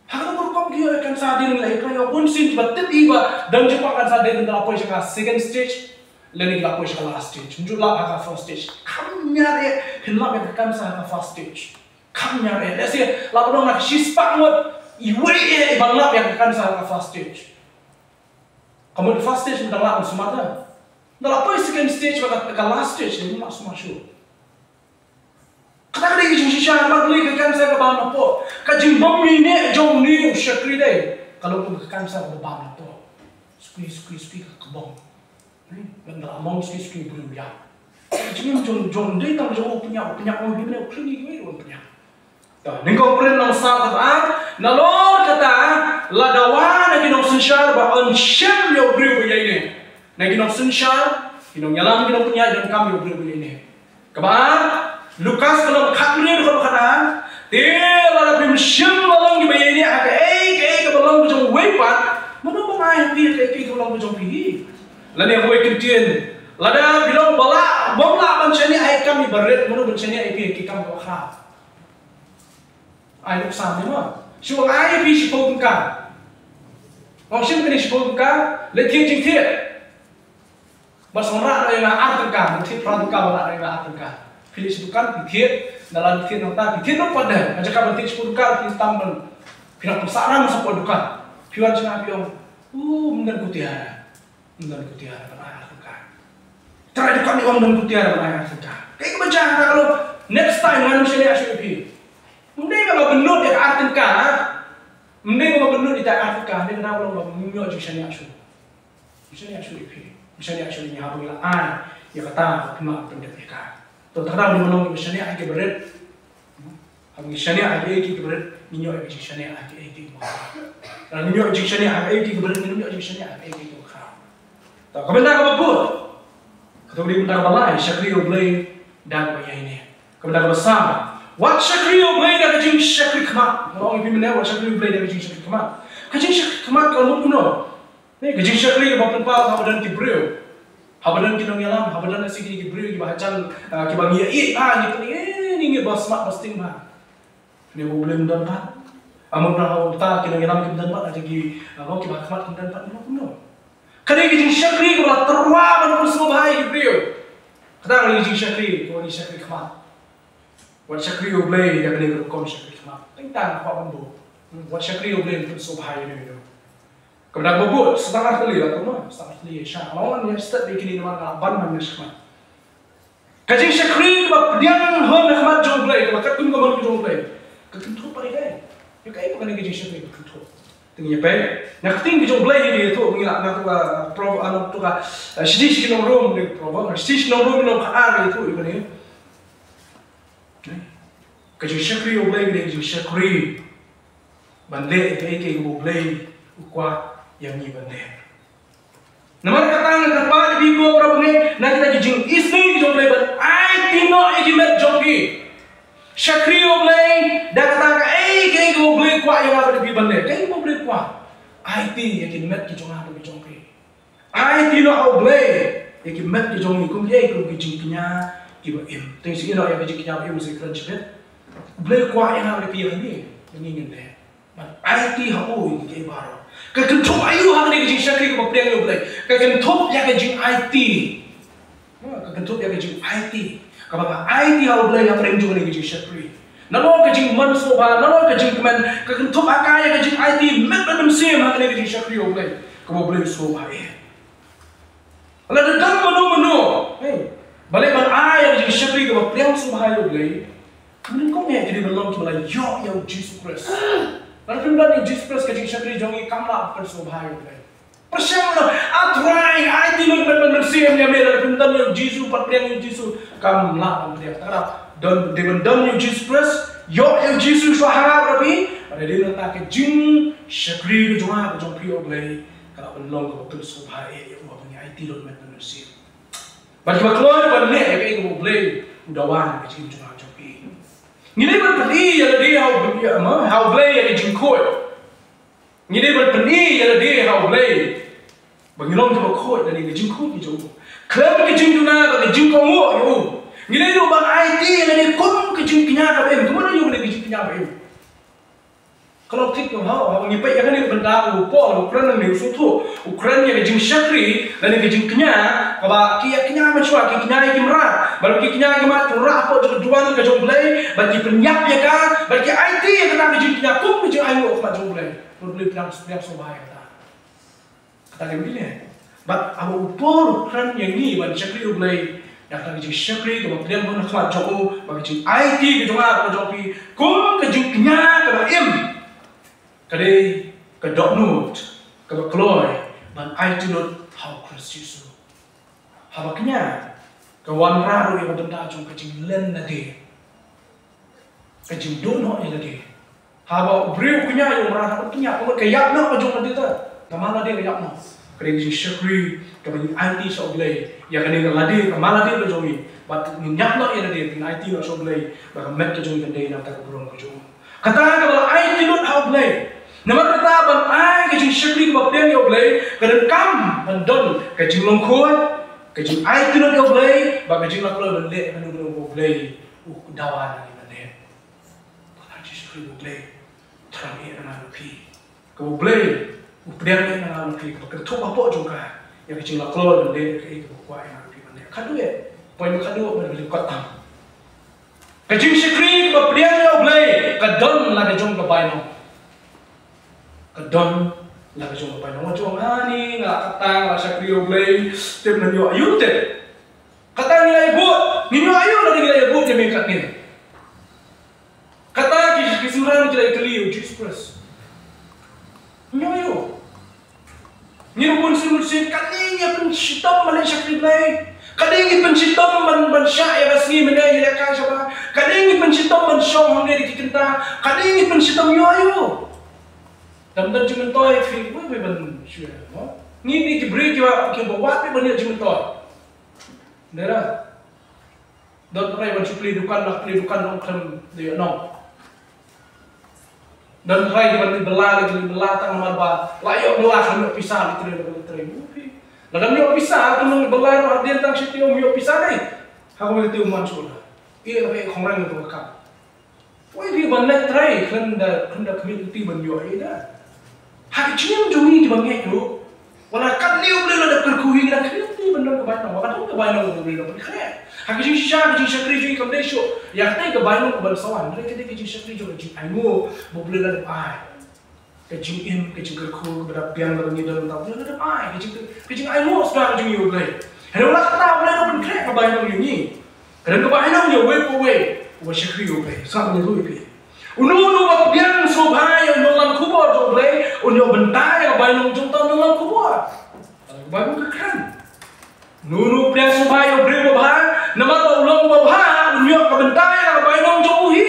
Ha kano ka rukom ki ïoh ïa cancer, hadien ngi la ïakren ïa u, bunsien kiba tip ïa ba don jingpang cancer dei lada la poi sha ka second stage, lane la poi sha ka last stage. Ym ju lap ha ka first stage. Kham ñiar eh phin lap ïa ka cancer ha ka first stage. Kham ñiar eh. Lehse la pynlong na ka shispah ngut, iwei eh i ban lap ïa ka cancer ha ka first stage. Ka mut first stage mynta la sumar. Ynda la poi second stage bad ka last stage, ym lah sumar shuh. Kata ka dei ka jingshisha, namar balei ka cancer ka bam na pop. Ka jingbym ïaineh jong une u shakri dei ka long kum ka cancer kaba bam na pop. Skwi, skwi, skwi ka kbong. Lada la mong skwi skwi briew ïa. Jingim jong, jong, dei tang jong u pynïap, u pynïap, u pynïap, u pynïap. To, nyngkong Korinth lynnong saw dkhot ar, nalor kata, la dawa na ki nongsynshar ba yn shem ïa u briew ba ïaineh. Na ki nongsynshar, ki nongïalam, ki nongpynïaid, donkam ïa u briew ba ïaineh. Kaba ar, Lukas lynnong khathynriew dkhot khatar, te lada phim shym la long kiba ïaineh ha kaei kaei kaba long ka jong uwei pat, mano ban ai ha phi ha kaei kaei kaba long ka jong phi hi? Lane uwei u ktien, lada phi long ba lah, bym lah ban shaniah ha ki kam kiba rit, mano ban shaniah ïa phi ha ki kam kiba khraw? Ai nuksa ne mo. Shu ai ïa phi shiphew tyngka. Ong shim kane shiphew tyngka, leit thied jingthied. Bad sa wan rah noh ïa nga ar tyngka, leit thied phra tyngka, wan rah noh ïa nga ar tyngka. Phi leit sha dukan, phi thied, ynda la thied nangta, phi thied noh pat de. Nga jaka ban thied shiphew tyngka, phi tam ban, phi nang pynsah rang shapoh dukan. Phi wan sha nga phi ong, u, ym don kutiar. Ym don kutiar ban ai ar tyngka. Trai dukan ym don kutiar ban ai ar tyngka. Kaei kaba jia ha ka long, next time ngan ym shaniah shuh ïa phi. Ym dei ba nga bynnud ïa ka ar tyngka. Ym dei ba nga bynnud ïa ka ar tyngka. Dei ba nga long ba ngim ïoh jingshaniah shuh. Ym shaniah shuh ïa phi. Ym shaniah shuh ïa ngi haba ngi la ai ïa kata kaba phim lah ban pyndep ïa ka. To, kata ka dei ban long kiba shaniah ha kiba rit. Haba ngi shaniah ha kiei kiei kiba rit, ngin ïoh ïa ka jingshaniah ha kiei kiei kiba khraw. Lada ngim ïoh jingshaniah ha kiei kiei kiba rit, ngin ym ïoh jingshaniah ha kiei kiei kiba khraw. To, ka bynta kaba bud. Ka dei ka bynta kaba lai, shakri ïa U Blei da kaba ïaineh. Ka bynta kaba saw, wat shakri ïa U Blei da ka jingshakri khmat. Nga ong ïa phi mynne, wat shakri ïa U Blei da ka jingshakri khmat. Ka jingshakri khmat ka mut kumno? Ne, ka jingshakri kaba pynpaw haba don ki briew, haba don ki nongïalam, haba don lehse kine ki briew kiba hajan, ah, kiba ngi ïa ïeit bha, ngi pynïeng, eh, ngi ba smat ba sting bha. Ne, U Blei um don pat. Amut na haba ki nongïalam kim don pat, ha ki, ah, kiba khmat kim don pat, kumno kumno. Ka dei ka jingshakri kaba la tyrwa ban pynsngewbha ïa ki briew. Kata ka dei ka jingshakri kaba ngi shakri khmat. Wat shakri ïa U Blei da kane ka rukom shakri khmat. Teng tang ka kwah ban buh. Hmm, wat shakri ïa U Blei ban pynsngewbha ïa u. Ka bynta kaba bud, sa tang artylli la kumno, sa tang artylli sha. Nga ong ïa stet ba kine namar nga ban man ïa shakhmat. Ka jingshakri kaba pdiang ha khmat jong U Blei, kaba katkum ka mon ka jong U Blei, ka kynthup pat ïa kaei? Ïa kaei pat kane ka jingshakri ka kynthup? Te ngin ïa peit na ka ktien ka jong U Blei, ïathuh ngi la na ka Proverb, na ka, eh, shithi sha ki nong Rom, ne Proverb, shithi sha ki nong Rom, nong ka ar, ïathuh ïa kane. Ka jingshakri ïa U Blei ka dei ka jingshakri ban leh ïa kaei kaei kaba U Blei u kwah ïa ngi ban leh. Namar kata nga kyrpad ïa phi ko para bangeit, na kita ki jingisnei ki jong U Blei, ban aiti noh ïa ki met jong phi. Shakri ïa U Blei da kata kaei kaei kaba U Blei u kwah ïa nga bad ïa phi ban leh. Kaei kaba U Blei u kwah? Aiti ïa ki met ki jong nga bad ki jong phi. Aiti noh ha U Blei ïa ki met ki jong ngi, kum kiei, kum ki jingkñia kiba im. Te shisha noh ïa ki jingkñia ba im, sa kren shibit. U Blei u kwah ïa nga bad ïa phi ïa kane, ïa ngi ngin leh. Ban aiti ha u ïa kiei baroh. Ka kynthup aïu ha kane ka jingshakri kaba pdiang ïa U Blei? Ka kynthup ïa ka jingaiti. Ka kynthup ïa ka jingaiti. Kaba nga aiti ha U Blei hapdeng jong kane ka jingshakri. Nalor ka jingmon sngewbha, nalor ka jingkmen, ka kynthup ha ka ïa ka jingaiti met bad mynsiem ha kane ka jingshakri ïa U Blei, kaba U Blei u sngewbha ïa. Lada don mano mano, hey, balei ban ai ïa ka jingshakri kaba pdiang sngewbha ïa U Blei? Ka mut kum ïa ki dei ban long kiba la ïoh ïa U Jisu Khrist. Lada phim don ïa U Jisu Khrist, ka jingshakri jong ngi kam lah ban pynsngewbha ïa U Blei. Pyrshang noh, ah Trai, aiti lut met bad mynsiem ïa me. Lada phim don ïa U Jisu, pat pdiang ïa U Jisu, kam lah ban pdiang. Te ka dei ban don, dei ban don ïa U Jisu Khrist, ïoh ïa U Jisu shuwa ha nga bad phi. Bad dei nangta ka jingshakri ka jong nga ka jong phi ïa U Blei ka lah ban long kaba pynsngewbha ïa u, haba ngi aiti lut met bad mynsiem. Bad kiba kloi ban leh ïa kaei kaba U Blei u dawa na ka jingim jong nga jong phi. Ngi dei ban pyni ïa lade ha U Blei, ha U Blei ïa ka jingkhuid. Ngi dei ban pyni ïa lade ha U Blei ba ngi long kiba khuid lane ka jingkhuid ka jong u. Khlem ka jingduna bad ka jingkohnguh ïa u. Ngi dei ruh ban aiti ïa lade kum ka jingkñia kaba im. Kumno ïa u lade ka jingkñia ba im? Ka long thik nonghaw, haba ngi peit ïa kane ka bynta, u Paul u kren nangne, u sngewthuh, u kren ïa ka jingshakri lane ka jingkñia kaba ki ïa kñia mynshuwa, ki kñia ïa ki mrad, bad ki kñia ïa ki mrad, ki wanrah hapoh jong ka duwan ka jong U Blei, bad ki pynïap ïa ka, bad ki aiti ïa kata ka jingkñia kum ka jingainguh ha khmat jong U Blei. Bad U Blei u pdiang, u pdiang sngewbha ïa kata. Kata ka mut lei. Bad haba u Paul u kren ïa ngi ban shakri ïa U Blei, ïa kata ka jingshakri kaba pdiang ha khmat jong u, bad ka jingaiti ka jong nga ka jong phi kum ka jingkñia kaba im, ka dei ka dohnud kaba kloi ban aiti lut ha U Khrist Jisu. Haba kñia, ka wanrah ruh ïa ka bynta jong ka jinglen lade, ka jingduh noh ïa lade. Haba u briew u kñia ïa u mrad, haba kñia, ka mut ka ïap noh ka jong lade ta. Ka man lade ka ïap noh. Ka dei ka jingshakri kaba ngi aiti sha U Blei ïa kane ka lade, ka man lade ka jong ngi. Bad ngin ïap noh ïa lade, ngin aiti noh sha U Blei ba ka met ka jong ngi kan dei na ka bynta ka burom ka jong u. Kata kaba la aiti lut ha U Blei. Namar kata ban ai ka jingshakri kaba pdiang ïa U Blei, ka donkam ban don ka jinglong khuid, ka jingaiti lut ïa U Blei, bad ka jingla kloi ban leh ïa kano kano kaba U Blei u dawa na ngi ban leh. Kata ka jingshakri U Blei u thrang eh na nga na phi. Kaba U Blei u pdiang eh na nga na phi, kaba kynthup hapoh jong ka ïa ka jingla kloi ban leh ïa kaei kaba u kwah eh na nga na phi ban leh. Khatduh eh, point khatduh ban leh kot tam. Ka jingshakri kaba pdiang ïa U Blei ka don la ka jong ka bainong. Ka don la ka jong ka bainong. Wat ong, ani nga kata nga la shakri ïa U Blei, tip ngan ïoh aïu tip. Kata ngi la ïa bud, ngi ïoh aïu lada ngi la ïa bud ïa me katne. Kata ki, ki synran ki la ïa kylli ïa U Jisu Khrist. Ngi ïoh aïu? Ngi ruh bun sien bun sien, katne ngi pynshitom ban leit shakri Blei. Katne ngi pynshitom ban, ban shah ïa ka sngi mynne ïa lehkai shabar. Katne ngi pynshitom ban shong hangne da ki kynta. Katne ngi pynshitom, ïoh aïu? Dang don jingmyntoi phi, wei wei ban shu ïa, mo? Ngi dei ki briew kiba, kiba wad, wei ban ïoh jingmyntoi. Dera. Don trai ban shu plie dukan, la plie dukan ong khlem da ïoh nong. Don trai ban plie bylla, la plie bylla tang namar ba la ïoh bylla khlem ïoh pisa, la trei, la trei. Lada ym ïoh pisa, to nong bylla ruh hadien tang shi taïew ym ïoh pisa dei. Ha kaba ïa taïew man shu la. Ïa la ka khongrang to ka kam. Wei phi ban leh trai khlem da, khlem da khmih lynti ban ïoh ïa da. Ha ka jingim jong ngi kiba ngeit ruh, wat la katne U Blei la dep kyrkhu ïa ngi, da khmih lynti ban don ka bainong. Wat ka don ka bainong ba U Blei la pynkhreh. Ha ka jingshisha, ka jingshakri jong ngi kam dei shuh ïa katei ka bainong kaban sa wan, hynrei ka dei ka jingshakri jong ka jingainguh ba U Blei la dep ai. Ka jingim, ka jingkyrkhu kaba dap biang kaba ngi don mynta, U Blei la dep ai. Ka jing, ka jingainguh shuwa ka jong ngi ïa U Blei. Hynrei wat la katta, U Blei la pynkhreh ka bainong ïa ngi. Ka don ka bainong ïa uwei pa uwei uba shakri ïa U Blei. Sa ngi ruh ïa phi. Uno uno uba pdiang sngewbha ïa u nonglam khubor jong U Blei, un ïoh bynta ïa ka bainong jong uta u nonglam khubor. Ka Baibl ka kren. Uno uno u pdiang sngewbha ïa u briew babha, namar ba u long babha, un ïoh ka bynta ïa ka bainong jong u hi.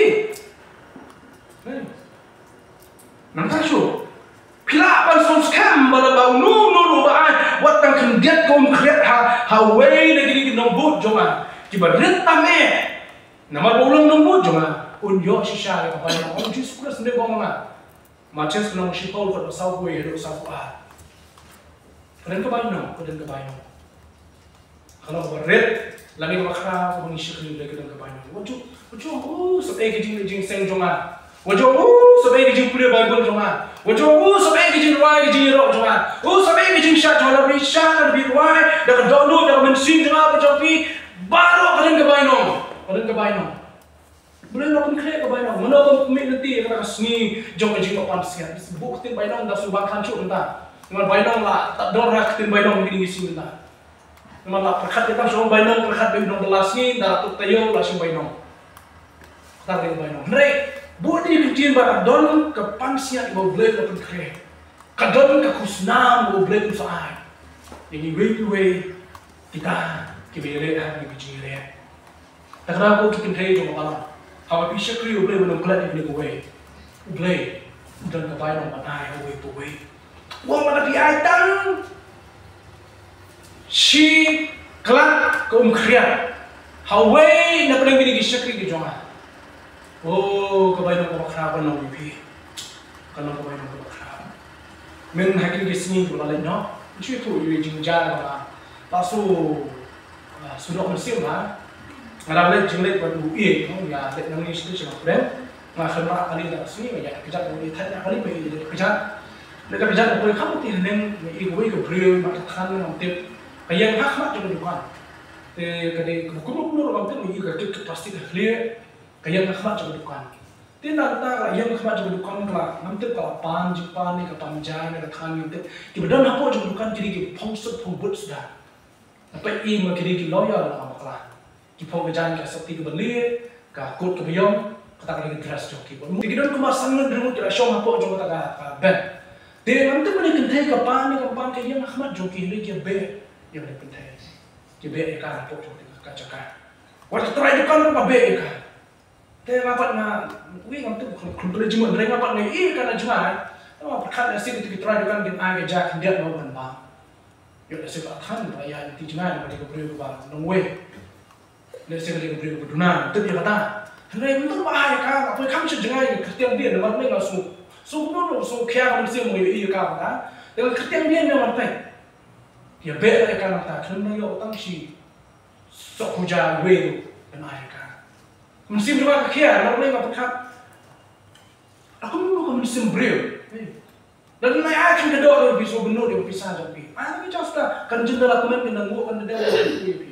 Nangta shuh, phi lah ban sngewskhem ba lada uno uno ruh uba ai wat tang khyndiat ka um khriat ha, ha uwei na kine ki nongbud jong nga kiba rit tam eh, namar ba u long nongbud jong nga, un ïoh shisha ïa ka bainong, ong Jisu Khrist, ne ba ong nga. Mathaios lynnong shiphew, dkhot ba sawphew wei haduh sawphew ar. Ka don ka bainong, ka don ka bainong. Ka long kaba rit lane kaba khraw kaba ngi shakri ïa ka don ka bainong. Wat ju, wat ju ong, u, sep ei ka jing, jingseng jong nga. Wat ju ong, u, sep ei ka jingpule Baibl jong nga. Wat ju ong, u, sep ei ka jingrwai, ka jingïaroh jong nga. U, sep ei ka jingshad jong nga, lada phi shad, lada phi rwai da ka dohnud, da ka mynsiem jong nga bad jong phi, baroh ka don ka bainong. Ka don ka bainong. Blei la pynkhreh ka bainong. Mano ba khmih lynti ïa kata ka sngi jong ka jingpynsiat? Buh ka ktien bainong da shu bang khan shuh mynta. Namar bainong la tad dor ha ka ktien bainong kine ki sngi mynta. Namar la pyrkhat ïa tang shu ong bainong, pyrkhat ba ïa u nongbylla sngi, da la tup taïew la shu bainong. Kata ka bainong. Hynrei buh ïa ka ktien ba ka don ka pynsiat ba U Blei la pynkhreh. Ka don ka khusnam ba U Blei u sa ai ïa ngi iwei pa iwei kita kiba ïaleh ha kine ki jingïaleh. Te kata ko ki kynthei jong ka balang, haba phi shakri U Blei ban ym klet ïa kane kawei, U Blei u don ka bainong ban ai ha uwei pa uwei. U ong lada phi ai tang shi klat ka um khriat ha uwei na pdeng kine ki shakri ki jong nga, oh, ka bainong kaba khraw kan long ïa phi. Kan long ka bainong kaba khraw. Mynta ha kine ki sngi kiba la leit noh, ngi shu ïathuh ïa u jingjia ba la shu, ah, shu noh mynsiem ba nga dang leit jingleit bad u ïeit, no, ïa leit nangne sha sha Khrem. Nga khlem rah kali da ka sngi, nga ïaid kjat, nga ïaid thait na kali, nga ïaid kjat. Leit kjat, nga poi kham ti haneng, nga ïohi kawei ka briew, nga than, ngam tip. Ka ïeng ha khmat jong ka dukan. Te ka dei kaba kumno kumno ruh ngam tip, nga ïohi ka kit ka plastik ha khlieh. Ka ïeng ha khmat jong ka dukan. Te nangta ka la ïeng ha khmat jong ka dukan, ka la, ngam tip, ka la pan jingpan ne ka pan ja ne ka than, ngam tip. Kiba don hapoh jong ka dukan ki dei ki phong suit phong boot suda. Nga peit i ma ki dei ki lawyer la nga bakla. Ki phong ka jaiñ ka sopti kaba lieh, ka coat kaba ïong, kata ka dei ka dress jong ki. Bad ki don kumba san ngut ri ngut ki la shong hapoh jong kata ka, ka bank. Te ngam tip kane ka kynthei ka pan ne kam pan, ka ïeng ha khmat jong ki, hynrei ki ïa beh ïa kane ka kynthei. Ki beh ïa ka hapoh jong kata ka jaka. Wat ka trai dukan ruh ka beh ïa ka. Te nga pat nga, ui, ngam tip, khlem, khlem pynleit jingmut, hynrei nga pat nga ïohi ïa ka na jngai. Nga pyrkhat lehse kito ki trai dukan kin ai ka ja khyndiat mo ban bam. Ïoh lehse ka than ba ïa lynti jngai ba dei ka briew kaba nongwei. Lehse ka dei ka briew kaba duna, ngam tip ïa kata. Hynrei mynta ba ai ïa ka, nga poi kham sha jngai, nga kyrtiang dien namar nga sngew, sngew kumno, sngew khia ka mynsiem ba nga ïohi ïa ka kata. Te nga kyrtiang dien, nga wan peit. Ïa beh ïa ka nangta, khlem da ïoh tang shi sohkhuja wei ruh ban ai ïa ka. Mynsiem jong nga ka khia, namar nga pyrkhat, a kumno ka mynsiem briew. Lada nai ai kane ka doh ruh phi shu bynnud ïa ka pisa jong phi. Ai kane ka jingstad, kan jin da la kmen, kan da nguh, kan da dei ïa phi.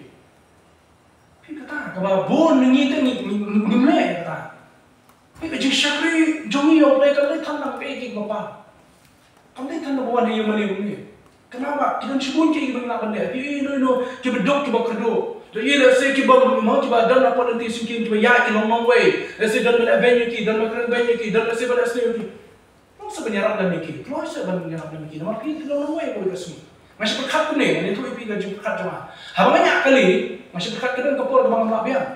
Phi, kata kaba bun na ngi te ngi, ngi, ngi, ngim leh kata. Phi, ka jingshakri jong ngi ïa U Blei kam dei tang na kaei kaei kaba bha. Kam dei tang na ba wan ha ïing mane kumne. Kynmaw ba ki don shibun kiei kiba ngi lah ban leh. Phi, ino ino kiba duk kiba kyrduh. Lehse kiba, mo, kiba don hapoh lynti syngkien kiba ïaid ki long nongwei. Lehse don ban leh beiñ ïa ki, don ban kren beiñ ïa ki, don lehse ban leh sniew ïa ki. Long seh ban ïarap lem ïa ki, kloi seh ban ïarap lem ïa ki, namar phi ki long nongwei kawei ka sngi. Nga shu pyrkhat kumne, nga ïathuh ïa phi ka jingpyrkhat jong nga. Haba nga ñiah kali, nga shu pyrkhat ka don ka por kaba ngam lah biang.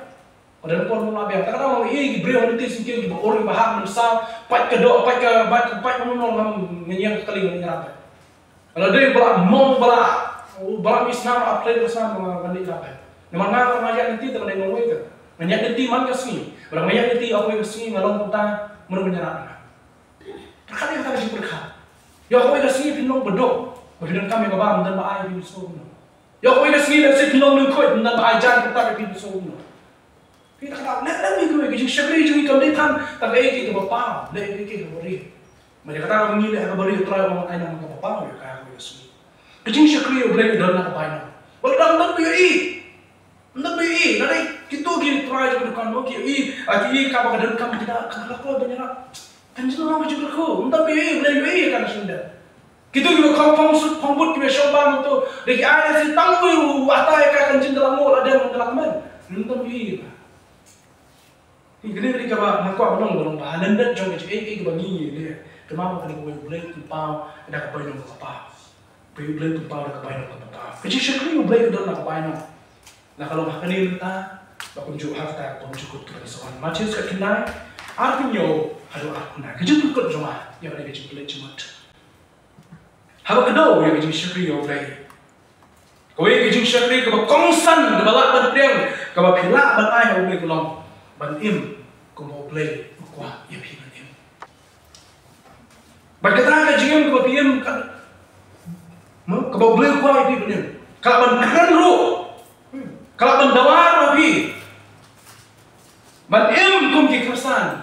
Ka don ka por ngam lah biang. Te kata nga ïohi ki briew ha lynti syngkien kiba ur kiba hap mynsaw, pait ka doh, pait ka, pait ka, pait ka, ngam, ngam, nga ñiah kali, nga ïarap. Lada dei ba la mong, ba la, ba la mih snam, ba la pynleit snam, nga, nga ïarap. Namar nga, nga ïaid lynti te nga dei nongwei ka. Nga ïaid lynti man ka sngi. Bad nga ïaid lynti ha kawei ka sngi nga long kumta, mano ban ïarap nga? Pyrkhat ïa kata ka jingpyrkhat. Ïa kawei ka sngi phin long baduk, ba phin donkam ïa kaba, ym don ba ai, phin sngewbha kumno? Ïa kawei ka sngi lehse phin long lyngkhuid, ym don ba ai jaiñ kata, phin sngewbha kumno? Phi, kata, leh, leh ïa kawei ka jingshakri jong ngi kam dei tang tang kaei kaei kaba paw, leh ïa kaei kaba rieh. Bad ïa kata kaba ngi leh kaba rieh, U Trai u ong ai nang kaba paw ïa ka, ïa kawei ka sngi. Ka jingshakri U Blei ka don la ka bainong. Bad ka dang don ba ïohi. Ym don ba ïohi, lada kito ki trai jong ka dukan mo ki ïohi, ah, ki ïohi kaba ka donkam, ki da, ka la kloi ban ïarap. Kan jin long ka jingkyrkhu, ym don ba ïohi, U Blei u ïohi ïa ka na shynrang. Kito kiba khong, khong suit khong boot kiba shong bam to, da ki ai lehse tang uwei u ata ïa ka, kan jin da la nguh, la dem, da la kmen. Ym don ba ïohi ïa ka. Hi, kane ka dei kaba nga kwah ban ong, ba long ba ha lyndet jong ka jingaiei kaba ngi ngi leh, kynmaw ba kane kawei U Blei u pynpaw da ka bainong kaba paw. Ba U Blei u pynpaw da ka bainong kaba paw. Ka jingshakri U Blei ka don la ka bainong. La ka long ha kane mynta, ba kumjuh ha kata ka bymjukut kaba ngi sa wan. Mathaios khatkhyndai, arphew hynñiew haduh arphew khyndai. Ka jingpynkut jong nga ïa kane ka jingpynleit jingmut, haba kdew ïa ka jingshakri ïa U Blei, kawei ka jingshakri kaba kongsan, kaba lah ban pdiang, kaba phi lah ban ai ha U Blei ka long ban im kumba U Blei u kwah ïa phi ban im. Bad kata ka jingim kaba phi im ka, mo, kaba U Blei u kwah ïa phi ban im, ka lah ban kren ruh, ka lah ban dawa ruh ïa phi ban im kum ki khristan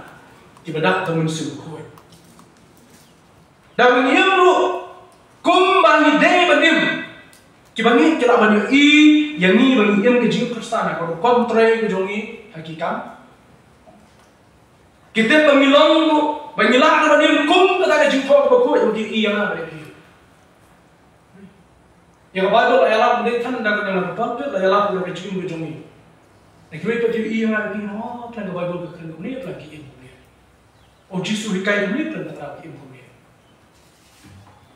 kiba dak da U Mynsiem Bakhuid. Da ngi im ruh kumba ngi dei ban im, kiba ngi, ki lah ban ïohi ïa ngi ba ngi im ka jingkhristan ha ka rukom trei ka jong ngi, ha ki kam, ki tip ba ngi long ruh, ba ngi lah ruh ban im kum kata ka jingthoh kaba khuid, ba ki ïohi ïa nga bad ïa phi. Ïa ka Baibl la ïalap, ym dei tang da ka, da ka pulpit la ïalap, da ka jingim ka jong ngi. Da kiwei pat ki ïohi ïa nga, ki ong, oh, khlem ka Baibl ka kren kumne, khlem ki im kumne. Oh, Jisu hikai kumne, khlem ka Trai ki im kumne.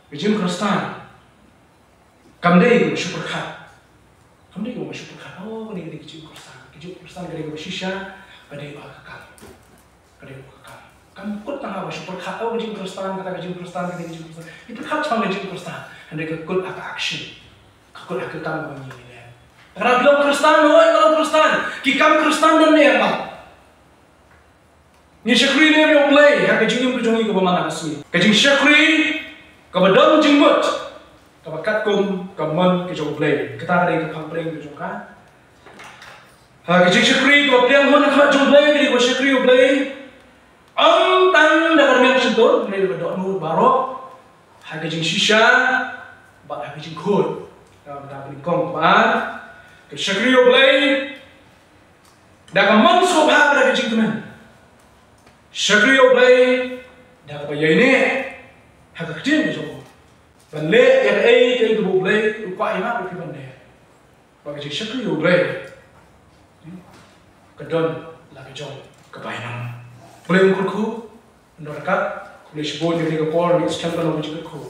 Ka jingkhristan kam dei kaba shu pyrkhat. Kam dei kaba shu pyrkhat, oh, kane ka dei ka jingkhristan. Ka jingkhristan ka dei kaba shisha, ka dei ba ka kam. Ka dei ka kam. Kam kut tang ha ba shu pyrkhat, oh, ka jingkhristan, kata ka jingkhristan, kata ka jingkhristan. Ngi pyrkhat shaphang ka jingkhristan, hynrei ka kut ha ka action. Ka kut ha ka kam ba ngi leh. Lada phi long khristan, oh, nga long khristan, ki kam khristan don ne em? Ngi shakri ne em ïa U Blei ha ka jingim ka jong ngi kaba man la ka sngi? Ka jingshakri kaba don jingmut, kaba katkum ka mon ka jong U Blei. Kata ka dei ka phang pdeng ka jong ka. Ha, ka jingshakri kaba pdiang hun ha khmat jong U Blei, ka dei kaba shakri U Blei ym tang da ka rmiang shyntur, ka dei kaba dohnud baroh, ha ka jingshisha bad ha ka jingkhuid. Ka bynta ka nyngkong. Kaba ar, ka shakri U Blei da ka mon sngewbha bad da ka jingkmen. Shakri U Blei da kaba ïaineh ha ka ktien ka jong u, ban leh ïa kaei kaei kaba U Blei u kwah ïa nga bad phi ban leh. Ba ka jingshakri U Blei ka don la ka jong ka bainong. Khublei ïa u kyrkhu, ynda ka kat, khublei shibun ïa ka por, ngi sngewthuh ka jingkyrkhu.